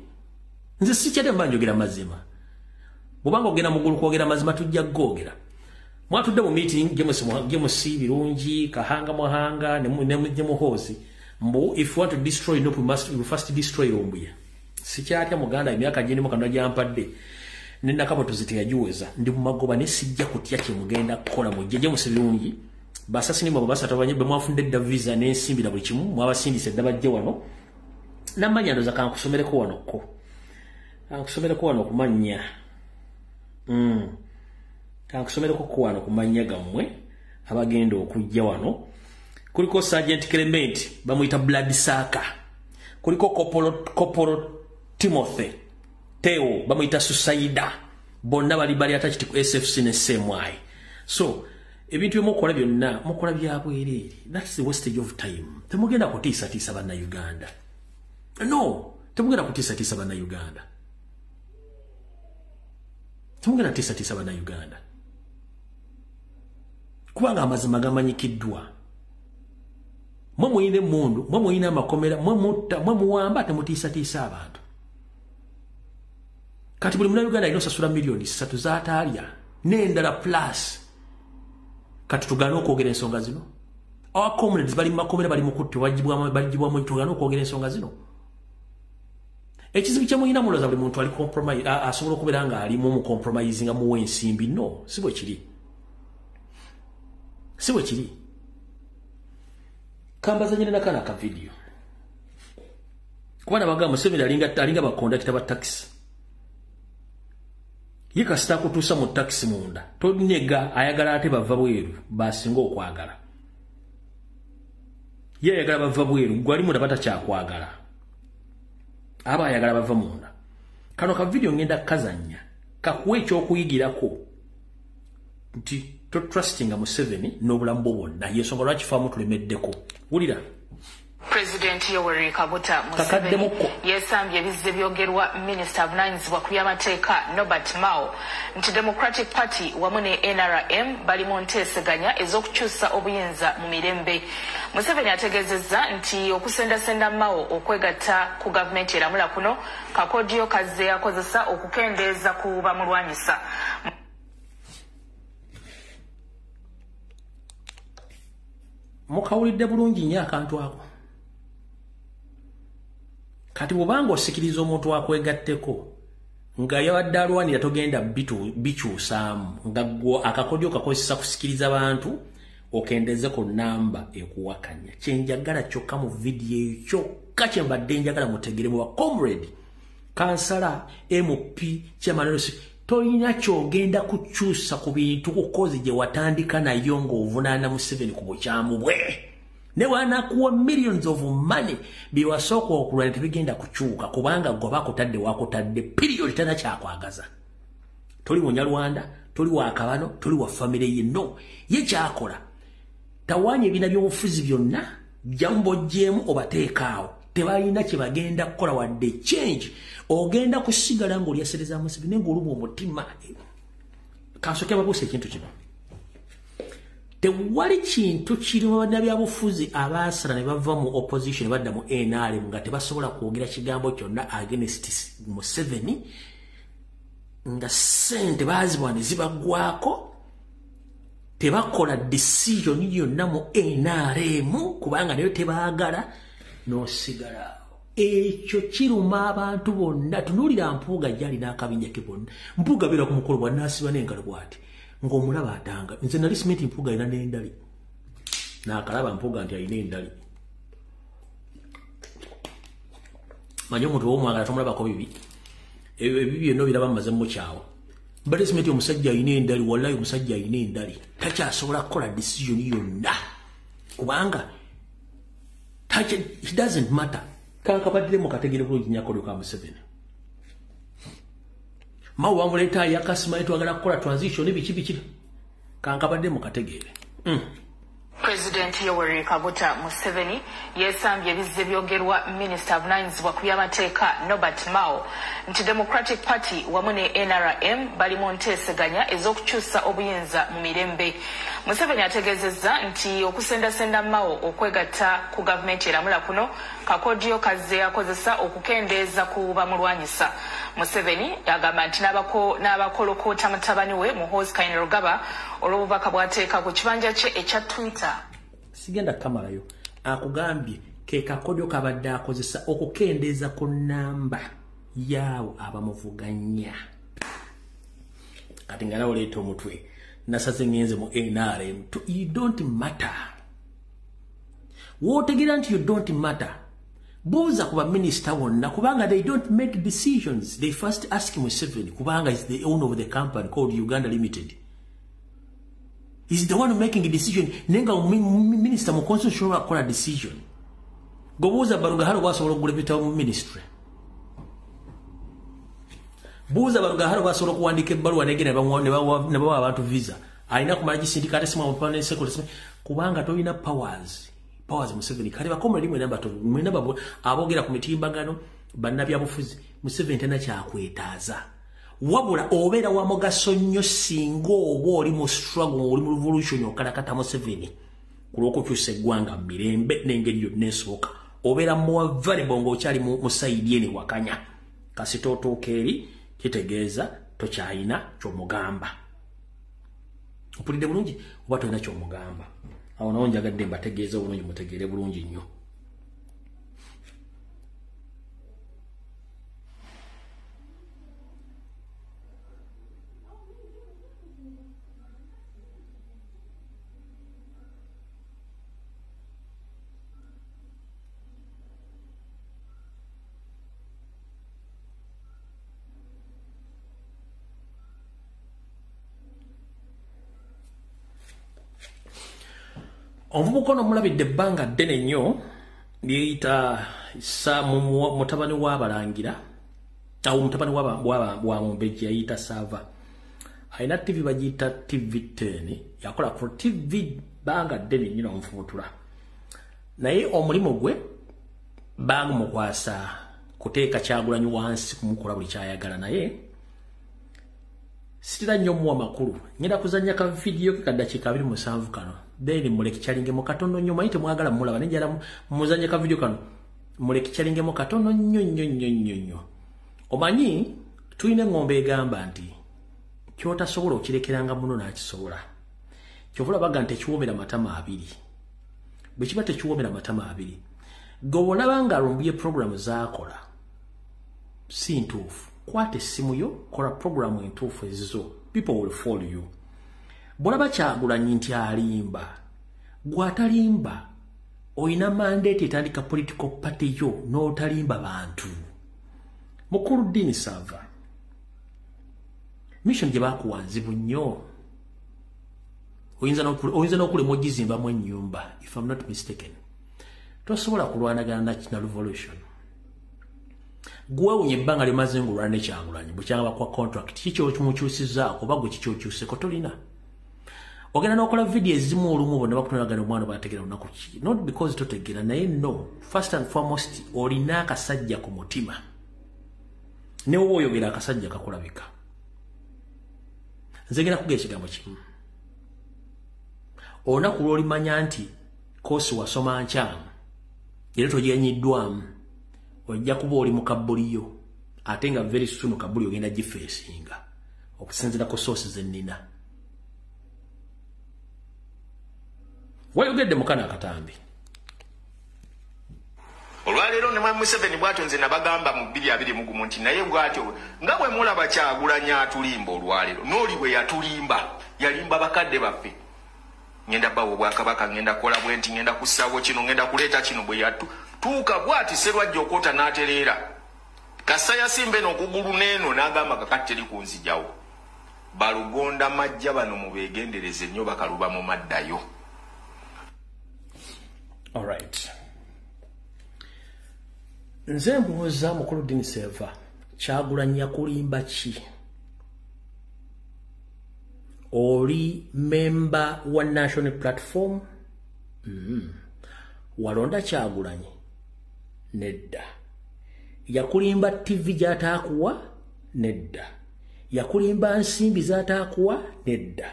Nze sikyadde mba njogera mazima. Bw'obanga ogenda mu ggulu kwogera mazima tujja googera. Mwatudde mu meeting James Birungi, Kahanga Muhanga ne Muhoozi. Mbu if you want to destroy NUP, we first destroy Lumbuye. Sikyatya muganda emyaka gye ndimu kano gyampadde. Nenakabotozi teyagiweza. Ndi mu magoba ne sijja kutya kye mugenda kukola mujje. James Birungi basasini mwe basatu abanye be mwafundde dda visa n'ensimbi na buli kimu mwabasindise dda bajje wano. Namanya ndoza kankusomereko wano ko. Kankusomereko wano kumanya. Kankusomereko ko wano kumanya gammwe abagenda okujja wano. Kuliko Sergeant Clement bamuyita Blood Saka. Kuliko Kopolo Timothy Theo bamuyita Susaida. Bonna bali attached ku SFC ne SMI. So ebintu byemukola byonna mukola bya bwereere. That's the wastage of time. Temugenda kutiisatiisa bannayuganda. No, temugenda kutiisatiisa bannayuganda. Temugenda kutiisatiisa bannayuganda. Kubanga amazima gamanyikiddwa. Mwe muyina emmundu, mwe muyina amakomera, mwe mutta, mwe muwamba, temutiisatiisa abantu. Kati buli munnayuganda alina osasula miliyoni 3 z'ataalya n'endala plus. Kati tugaane okwogera ensonga zino. Our comrades bali mu makomera bali mu kuttibwa, bagibwamu, tugaane okwogera ensonga zino. Ekizibu kye muyina mulowooza buli muntu ali compromise, asobola okubeera nga alimu mu compromising muwe ensimbi. No, si bwe kiri. Si bwe kiri. Kambazanyire nakana ka video. Kubana bagamba Museveni alinga bakondakita ba taxi. Ye kasita kutuusa mu taxi munda. Tonega ayagala ate bava bweru basinga okwagala. Ye ayagala bava bweru gwali munda batakyakwagala. Aba ayagala bava munda. Kano ka video ngenda kazannya kakuwa ekyokuyigirako nti to trustinga Museveni n'obulamu bwo bwonna. Yensonga lwaki faamu tulemeddeko. Wulira. President Yoweri Kaguta Museveni yesambye ebizze byogerwa minisita avunaanyizibwa ku by'amateeka Norbert Mao nti Democratic Party wamu ne NRM bali mu nteeseganya ez'okukyusa obuyinza mu mirembe. Museveni ategeezezza nti okusendasenda Mao okwegatta ku gavumenti eramula kuno kakodyo kazze akozesa okukendeeza ku bamulwanyisa. Mukawulidde bulungi nnyo akantu ako. Kati bw'obanga osikiriza omuntu akwegatteko nga yabadde alwanira togenda bikyusaamu, nga ggwe akakodyo kakozesa kusikiriza bantu okendeze ku namba ekuwakanya. Kye njagala kyokka mu vidiyo eyo kyokka kye mbadde njagala mutegere mu ba comrade, kansala, MP, chairman, tolina ky'ogenda kukyusa ku bintu kukozi gye watandika nayo ng'ovunaana Museveni ku bukyamu bwe. Ne wanakuwa millions of money biwasooka okulwana tebigenda kukyuka kubanga gwe bakutadde wakutadde period tana kyakwagaza. Toli munyarwanda, toli wa kabano, toli wa family ye. No, ye kyakola tawanya ebina by'obufuzi byonna jambo jemu obateekaawo tebalina kye bagenda kukola wadde change. Ogenda kusigala ng'olyasereza Museveni ng'olumwa omutima. Kansooke babuuse ekintu kino. Tewali kintu kirimu bannabyabufuzi abaasala ne bava mu opposition badda mu NRM nga tebasobola kwogera kigambo kyonna against Museveni, nga ssente baazibwa ne zibaggwako, tebakola decision yonna mu NRM kubanga nayo tebaagala n'osigala. Ekyo kiruma abantu bonna. Tunuulira Mpuuga gy'ali n'akabinja ke bonna. Mpuuga abeera ku mukolo bw'anaasiba n'engalo bw'ati ng'omulaba atanga. Nze nali simenti Mpuuga alina n'endali. Naakalaba Mpuuga nti alina endali. Manyi omuntu ow'omwagala tomulabako bibi. Ebibi byonna obiraba mumaze mukyawa. Mbadde simanyi omusajja alina endali, wallahi omusajja alina endali. Takyasobola kukola decision yonna. Kubanga it doesn't matter. Kankabaddire mu kategere bulungi nnyo ka Museveni. Mao wamuleeta yakasimanyi twagala kukola transition biki biki. Kankabadde mu kategeere. President Yoweri Kaguta Museveni yesambye ebizze byogerwa minisita avunaanyizibwa ku by'amateeka Norbert Mao nti Democratic Party wamu ne NRM bali mu nteeseganya ez'okukyusa obuyinza mu mirembe. Museveni ategeezezza nti okusendasenda Mao okwegatta ku gavumenti eramula kuno kakodyo kazze akozesa okukendeeza ku bamulwanyisa. Museveni agamba nti n'abakolokoota mutabani we Muhoozi Kainerugaba olw'obubaka bw'ateeka ku kibanja kye ekya Twitter. Sigenda kamalayo akugambye ke kakodyo kabadde akozesa okukendeeza ku nnamba yaabo abamuvuganya. Kati nga nawe oleeta omutwe nasaze ngenze mu NRM. You don't matter. Wootegeera nti you don't matter. Buuza ku baminisita bonna kubanga they don't make decisions. They first ask Museveni kubanga is the owner of the company called Uganda Limited. He's the one making a decision. Nenga minister mu constitution akola decision. Gobuuza Barugahara basobola okugula ebitabo mu ministry. Buuza Barugahara basobola okuwandiika ebbaluwa negenda ne bawa abantu visa. Alina kumala gisindika ate simu permanent secretary kubanga tolina powers. Powers Museveni kale bakoma limwe namba to mwena babo abogera ku mitimbagano bannabyabufuzi Museveni tena kyakwetaaza. Wabula obeera wa mugaso nnyo singa oba oli mu struggle oli mu revolution okalakata Museveni ku lw'okukyusa eggwanga mu mirembe n'engeri yonna esooka. Obeera more valuable ng'okyali mu side eno ewakanya. Kasita otuuka eri kitegeeza tokyalina ky'omugamba. Mpulidde bulungi oba tolina ky'omugamba. Awo nawo njagadde mbategeeze obulungi mutegeere bulungi nnyo. Omuvubuka ono mulabidde ebbanga ddene nnyo lyeyita mutabani w'abalangira awo mutabani wa Mumbejja yeyita Saava. Alina TV bagiyita TV 10 yakola ku TV bbanga ddene nnyo n'omufubutula. Naye omulimu gwe baagumukwasa kuteeka Kyagulanyi wansi kumukola buli kyayagala naye sitira nnyo muwa makulu. Ngenda kuzannya ka vidiyo ke kaddakiika 27 kano. Then mulekichalingemu katono nnyo manyi temwagala mulaba naye njagala muzannye ka vidiyo kano mulekichalingemu katono nnyo nnyo nnyo nnyo nnyo. Omanyi tulina eng'ombe egamba nti ky'otasobola okirekeranga muno n'akisobola. Kyova olaba nti tekiwoomera matama abiri. Bwe kiba tekiwoomera matama abiri, gwe bw'olaba nga alumbuye puroguramu z'akola si ntuufu, kwata essimu yo kola puroguramu entuufu ezizo, people will follow you. Bw'olaba Kyagulanyi nti alimba, gw'atalimba olina mandate etandika political party yo n'otalimba bantu. Mukulu Dini Saava, mission gye baakuwa nzibu nnyo. Oyinza n'okulema ogizimbamu ennyumba if I'm not mistaken. Tosobola kulwanagana na revolution. Gwewunya ebbanga limaze ng'olwana ne Kyagulanyi bukyanga bakuwa contract kiki okimukyusizzaako oba gwe kiki okyuseko tolina. Ogenda n'okola vidiyo ezimu olumu bonna bakutunulagana omwana bategeera lunaku ki. Not because totegeera naye no. First and foremost olina akasajja ku mutima. Ne woba oyogera akasajja kakulabika. Nze ngenda kuga ekigambo kimu. Olunaku lw'olimanya nti koosi wasoma nkyamu era togiyanyiddwamu ojja kuba oli mu kabbuli yo ate nga very soon kabbuli ogenda gifeesinga okusinziira ku sources ze nnina. Wayogedde mukana akatambi. Olwaleero ne Mwami Museveni bw'atyo nze nabagamba mu 2021 nti naye bw'atyo nga bwe mulaba Kyagulanyi atulimba olwaleero n'oli bwe yatulimba yalimba bakadde baffe. Ngenda bawo obwakabaka, ngenda kukola bwe nti, ngenda kussaawo kino, ngenda kuleeta kino bwe yatuuka bw'ati Sserwajja okwota n'atereera. Kassa yasimba eno okugulu n'eno n'agamba kakati teri kunzigyawo. Balugonda majja bano mubeegendereze nnyo bakaluba mu maddayo. All right. Nze mbuuza mukulu Dean Seva, Kyagulanyi yakulimba ki? Oli member wa National Platform? Walonda Kyagulanyi? Nedda. Yakulimba TV gy'ataakuwa? Nedda. Yakulimba nsimbi z'ataakuwa? Nedda.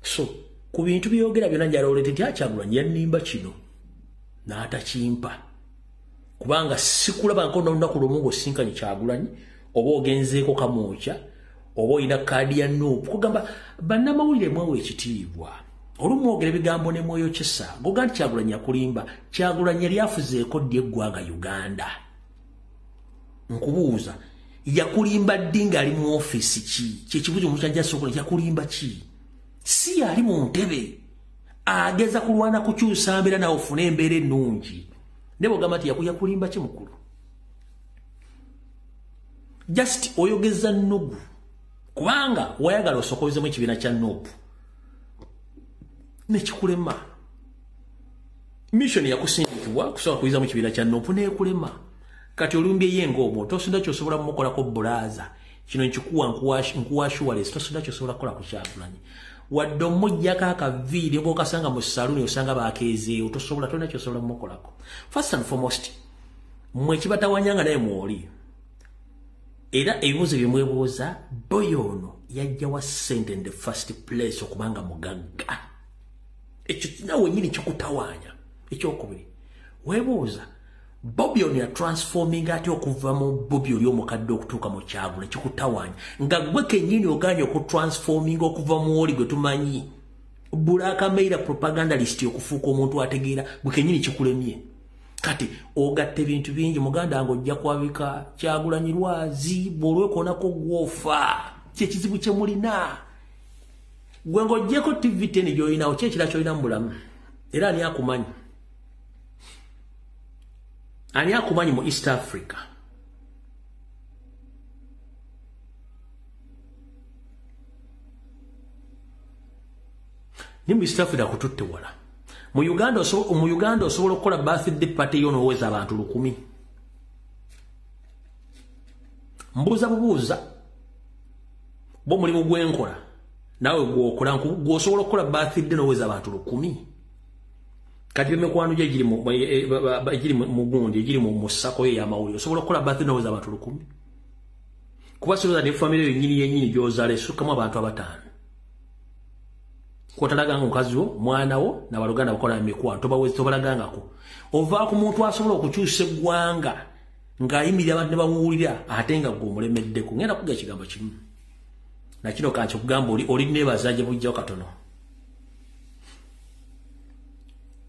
So, ku bintu byogera byonna njala olete nti Kyagulanyi yannimba kino n'atakimpa. Kubanga sikulaba nko n'olunaku lumu ng'osinkanye Kyagulanyi oba ogenzeeko Kamwokya oba olina kaadi ya NUP. Kugamba bannamawulire mwewe ekitiibwa. Olumu mwogera ebigambo ne mweyokyesa. Goga nti Kyagulanyi yakulimba. Kyagulanyi yali afuzeeko ddi eggwanga Uganda? Nkubuuza, yakulimba ddi ng'ali mu ofiisi ki? Kyekibuuzo omuntu ky'ajja asooka, yakulimba ki? Si ali mu ntebe ageza kulwana kukyusa mbeera nawe ofune embeera ennungi. Ne bw'ogamba nti yakulimba ki mukulu? Just oyogeza nnugu. Kubanga wayagala osokozemu ekibiina kya NUP nekikulema. Mission yakusindikibwa kusobola kuyizamu ekibiina kya NUP nekulema. Kati olumbye ye ng'omuntu tosonda ky'osobola mumukolako bbulaaza. Kino nkikuwa nkuwa assurance, tosonda ky'osobola kukola ku Kyagulanyi. Wadde omuggyako akaviiri oba okasanga mu saluuni osanga bakeezeewo, tosobola, tolina ky'osobola mumukolako. First and foremost, mmwe ekibatawanyanga naye mwoli. Era ebibuuzo bye mwebuuza, boy ono yajja wa ssente in the first place okubanga mugagga? Ekyo nawe wennyini kikutawaanya. Ekyokubiri, weebuuza Bobi ono ya transforming atya okuva mu Bobi oli omukadde okutuuka mu Kyagulanyi? Kikutawaanya nga gwe kennyini ogaanye okutransforming okuva mu oli gwe tumanyi Black Mail propagandalist okufuuka omuntu ategeera, gwe kennyini kikulemye. Kati ogatta ebintu bingi, muganda wange ojja kwabika Kyagulanyi lwazi bw'olwekoonako gwofa. Kyekizibu kye mulina. Gwe ng'oggyeko TV10 gy'olinawo, ki ekirala ky'olina mu bulamu? Era ani akumanyi? Ani akumanyi mu East Africa? Ni mu East Africa kututte wala. Mu Uganda osobola okukola birthday party yo n'oweza abantu 1000. Mbuuza bubuuza, bo mulimu gwenkola naawe gw'okola, gw'osobola okukola birthday n'oweza abantu 1000. Kati emikwano gye egiri mu gundi, egiri mu ssako ye ey'amawulire, osobola okukola birthday n'oweza abantu 1000. Kuba sirowooza ne famire yo yennyini yennyini gy'ozaala esukkamu abantu 5. Kwotalaganga mukazi wo, mwana wo, n'abaluganda bakola emikwano, tobalagangako. Ova ku muntu asobola okukyusa eggwanga ng'ayimirira abantu ne bamuwulira ate nga ggwe omulemeddeko. Ngenda kuga ekigambo kimu. Na kino kankikugamba oli neebaza gye bujjawo katono.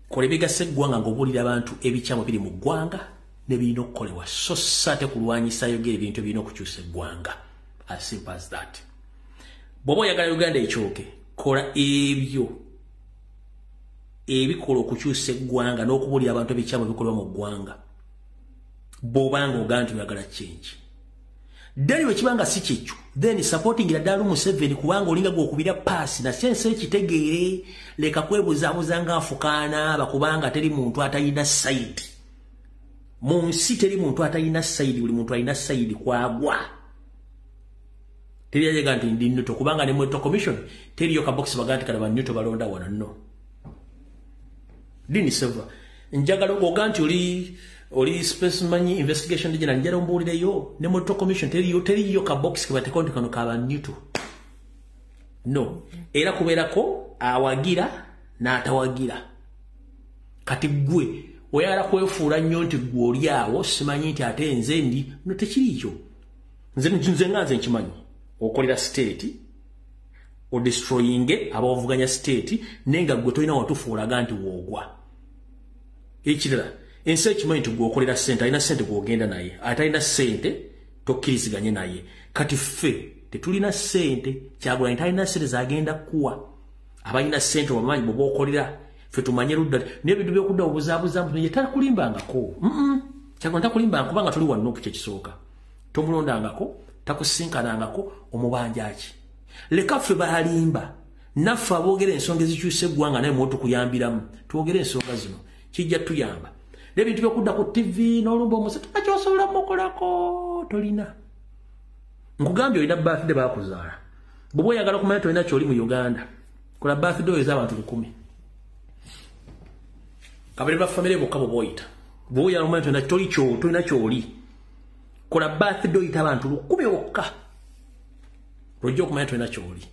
Kola ebigasa eggwanga ng'obuulira abantu ebikyamu biri mu ggwanga ne birina okukolebwa. So ssa ate kulwanyisa yogera ebintu ebirina okukyusa eggwanga. As simple as that. Bw'oba oyagala Uganda ekyoke, kola ebyo ebikola okukyusa eggwanga n'okubuulira abantu ebikyamu ebikolebwa mu ggwanga. Bw'obanga ogamba nti oyagala change. Then bwe kibanga si kyekyo, then supporting ddala Museveni kubanga olinga gw'okubira paasi na sense ekitegeere, leka kwebuzaabuza ng'afukaana bakubanga teri muntu atalina side. Mu nsi teri muntu atalina side, buli muntu alina side kwagwa. Teri yajega nti ndi neutral kubanga ne mu Electoral Commission teriyo ka box baga nti kale ba neutral balonda wano no. Dean Seva, njagala oga nti oli specimen investigation dijina njala ombuulireyo ne mu Electoral Commission teriyo ka box ke bateeka nti kano ka ba neutral. No, era kubeerako awagira n'atawagira. Kati ggwe oyagala kwefuula nnyo nti ggwe oli awo simanyi nti ate nze ndi no, tekiri ekyo. Nze nga nze nkimanyi. Okolera state, odestroyinge abavuganya state, naye nga ggwe tolina watufuulaga nti woogwa. Ekirala, ensi ekimanyi nti ggwe okolera ssente, alina ssente gw'ogenda naye, atalina ssente tokkiriziganye naye. Kati ffe tetulina ssente, Kyagulanyi talina ssente z'agenda kuwa. Abalina ssente obamanyi bwe bookolera, ffe tumanye ludda n'ebintu by'okudda obuzaabuza ye takulimbangako. Kyagulanyi takulimbanga kubanga toli wa NUP kyekisooka. Tomulondangako, takusinkanangako, omubanja ki? Leka ffe balimba naffe aboogera ensonga ezikyusa eggwanga naye mwotukuyambiramu twogere ensonga zino kijja tuyamba. N'ebintu byokudda ku TV n'olumba omusota takyosobola mukolako tolina. Nkugambye olina birthday bakuzaala. Bw'oba oyagala okumanya tolina ky'oli mu Uganda, kola birthday oyo ez'abantu 1000. Kabere ba family bokka bw'oba oyita. Bw'oba oyagala okumanya tolina ky'oli. Kola birthday oyita abantu 1000 bokka. Lw'ojja okumanya tolina ky'oli.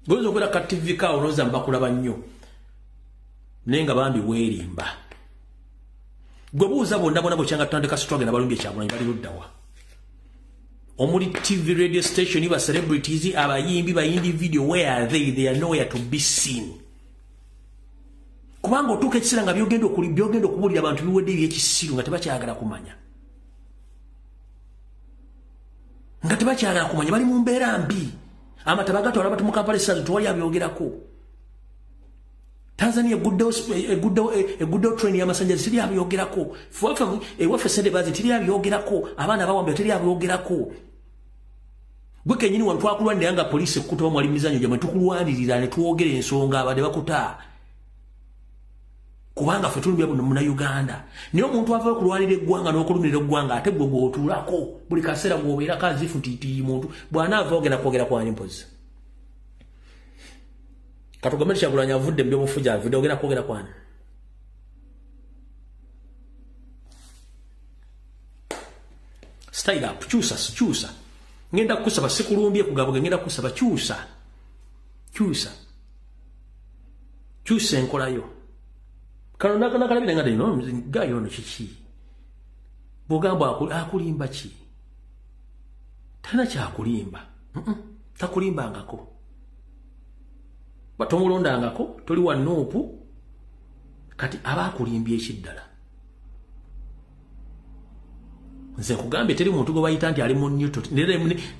Goyinza okubeera ka TV kaawo olowooza mbakulaba nnyo. Naye nga bambi weerimba. Gwe buuza bonna bonna bwekyanga tutandika struggle n'abalungi ekyagulanyi bali ludda wa. Omuli TV radio station ba celebrities abayimbi bayindi video, where are they? They are nowhere to be seen. Kubanga otuuka ekiseera nga byogenda okubuulira abantu biwedde ebyekisiru nga tebakyagala kumanya. Nga tebakyagala kumanya bali mu mbeera mbi. Amataba gatwala abantu mu Kampala essaazi tewali abyogerako. Tanzania eguddewo train y'amasannyalaze teri abyogerako. Ewaffe ssente bazi teri abyogerako. Abaana bawambye teri abyogerako. Gwe kennyini wano twakulwanirira nga poliisi ekkuta mwali mizannyo gyammwe tukulwanirira ne twogera ensonga abadde bakuta. Kubanga ffe tulumya buno Munnayuganda. Naye omuntu avaayo okulwanira eggwanga n'okulumirira eggwanga ate gwe gw'otuulako buli kaseera gw'obeerako azifu nti muntu bw'anaava ogenda kwogera kwani mpozi. Katugambe Kyagulanyi avudde mu byobufuzi avudde ogenda kwogera kwani. Style up, kyusa, kyusa. Ngenda kukusaba sikulumbye kugabuga ngenda kukusaba kyusa. Kyusa. Kyusa enkola yo. Kano nakalabira nga dino gayo ono kiki. Bw'ogamba akulimba ki? Talina kyakulimba. Takulimbangako. Batomulondangako toli wa nuupu kati aba akulimbye ekiddala. Nze nkugambye teri muntu gwe bayita nti ali mu Newton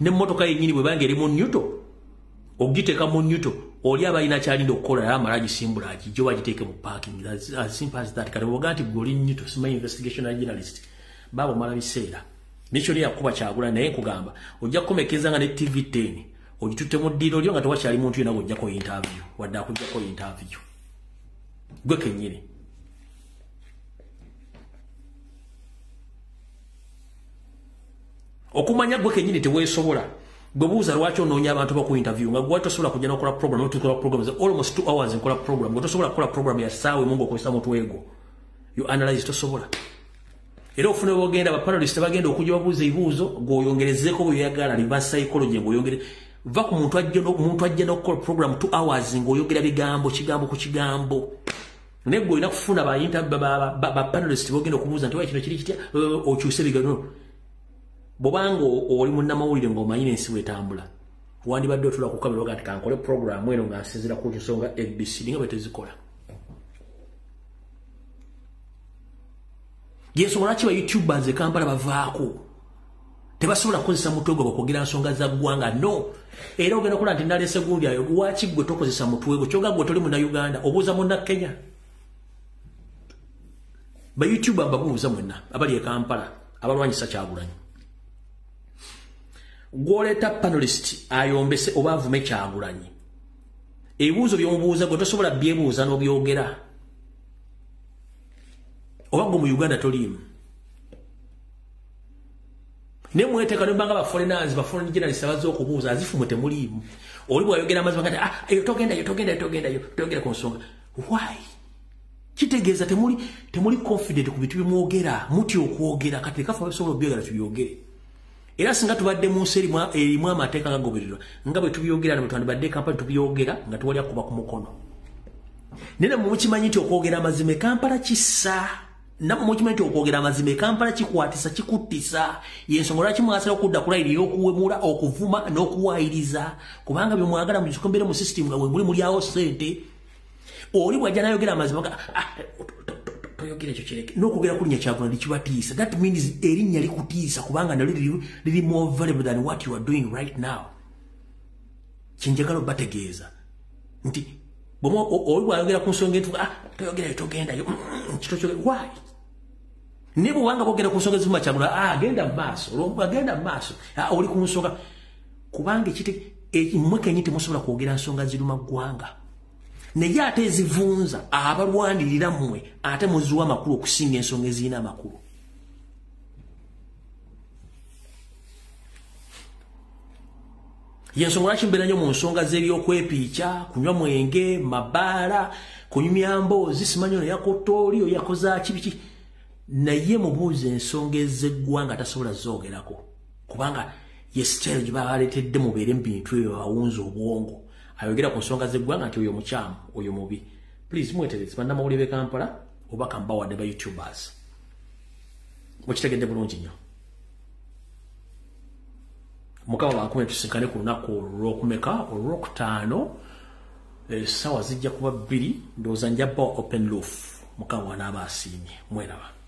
n'emmotoka yennyini bwe banga eri mu Newton ogiteeka mu Newton oli aba alina ky'alinda okukola naye amala agisimbula agijje oba agiteeke mu parking. As simple as that. Kati bw'ogaa nti gwe oli Newton simanyi investigation journalist baaba omala biseera. Nikyo oli yakuba Kyagulanyi naye nkugamba ojja kukomekeza nga ne TV 10 ogitutte mu ddiiro lyo nga tewakyali muntu yenna gw'ojjako interview wadde akuggyako interview gwe kennyini. Okumanya gwe kennyini teweesobola. Gwe buuza lwaki onoonya abantu baku interview nga gwe tosobola kujja n'okola program n'otukola program almost 2 hours nkola program gwe tosobola kukola program ya ssaawa emu ng'okozesa mutwe gwo. You analyze tosobola. Era ofuna bw'ogenda ba panelist bagenda okujja babuuza ebibuuzo gw'oyongerezeeko bw'oyagala reverse psychology ng'oyongere va ku muntu ajja n'okukola program 2 hours ng'oyogera bigambo kigambo ku kigambo. Naye gwe olina kufuna ba panelist b'ogenda okubuuza nti kino kiri kitya okyuse bigambo. Bw'obanga oli munnamawulire ng'omanyi n'ensi bw'etambula wandibadde otuula ku kamera oga nti kankole program eno nga nsinziira ku nsonga ABC nga bwe tezikola. Yensonga lwaki ba YouTubers e Kampala bavaako tebasobola kukozesa mutwe gwe bakwogera nsonga za ggwanga no. Era ogenda okulaba nti naleese gundi ayo lwaki gwe tokozesa mutwe gwo kyogga gwe toli Munnayuganda obuuza Munnakenya. Ba YouTuber mbabuuza mwenna abali e Kampala abalwanyisa Kyagulanyi. Gw'oleeta panelist ayombese oba avume Kyagulanyi. Ebibuuzo by'omubuuza gwe tosobola byebuuza n'obyogera. Oba gwe mu Uganda toliimu. Naye mweteeka ne mbanga ba foreigners ba foreign journalists abazze okubuuza azifu mwe temuliimu. Oli bw'ayogera amazima gati eyo togendayo togendayo togendayo toyogera ku nsonga. Why? Kitegeeza temuli confident ku bintu byemwogera mutya okwogera kati leka ffe abasobola obyogera tubyogere. Era singa tubadde mu nsi erimu amateeka gagobererwa nga bwe tubyogera ne bwe twandibadde e Kampala tubyogera nga tewali akuba ku mukono. Naye nammwe mukimanyi nti okwogera amazima e Kampala kissa. Nammwe mukimanyi nti okwogera amazima e Kampala kikwatisa kikuttisa. Y'ensonga lwaki mwasala okudda ku layini ey'okuwemula okuvuma n'okuwaayiriza kubanga bye mwagala mugikombere mu system nga bwe muli mulyawo ssente. Oli bw'ajja n'ayogera amazima nga toyogera ekyo kireke n'okwogera ku linnya Kyagulanyi kibatiisa. That means erinnya likutiisa kubanga nalyo liri more valuable than what you are doing right now. Kye njagala obategeeza nti oli bw'ayogera ku nsonga entuufu toyogerayo togendayo why? Naye bw'obanga bwogera ku nsonga ezivuma Kyagulanyi agenda mu maaso agenda mu maaso oli ku nsonga. Kubanga mmwe kennyini temusobola kwogera nsonga ziruma ggwanga. Naye ate ezivunza abalwanirira mmwe ate muziwa amakulu okusinga ensonga ezirina amakulu. Yensonga lwaki mbeera nnyo mu nsonga z'ebyokwepiica, kunywa mwenge, mabaala, kunyumya mboozi, simanyi ono yakotta oli, oyo yakoze ki biki. Naye mubuuze ensonga ez'eggwanga tasobola zoogerako. Kubanga ye sitayiro gye babaleetedde mubeere mu bintu ebyo bawunza obwongo. Ayogera ku nsonga z'eggwanga nti oyo mukyamu, oyo mubi. Please mwetereze bannamawulire b'e Kampala oba kambawadde ba YouTubers. Mukitegedde bulungi nnyo. Mukama bankume tusinkane ku lunaku olw'okumeka olwokutaano, essaawa zijja kuba 2, ndowooza nja bba open roof. Mukama wanaaba asiimye. Mweraba.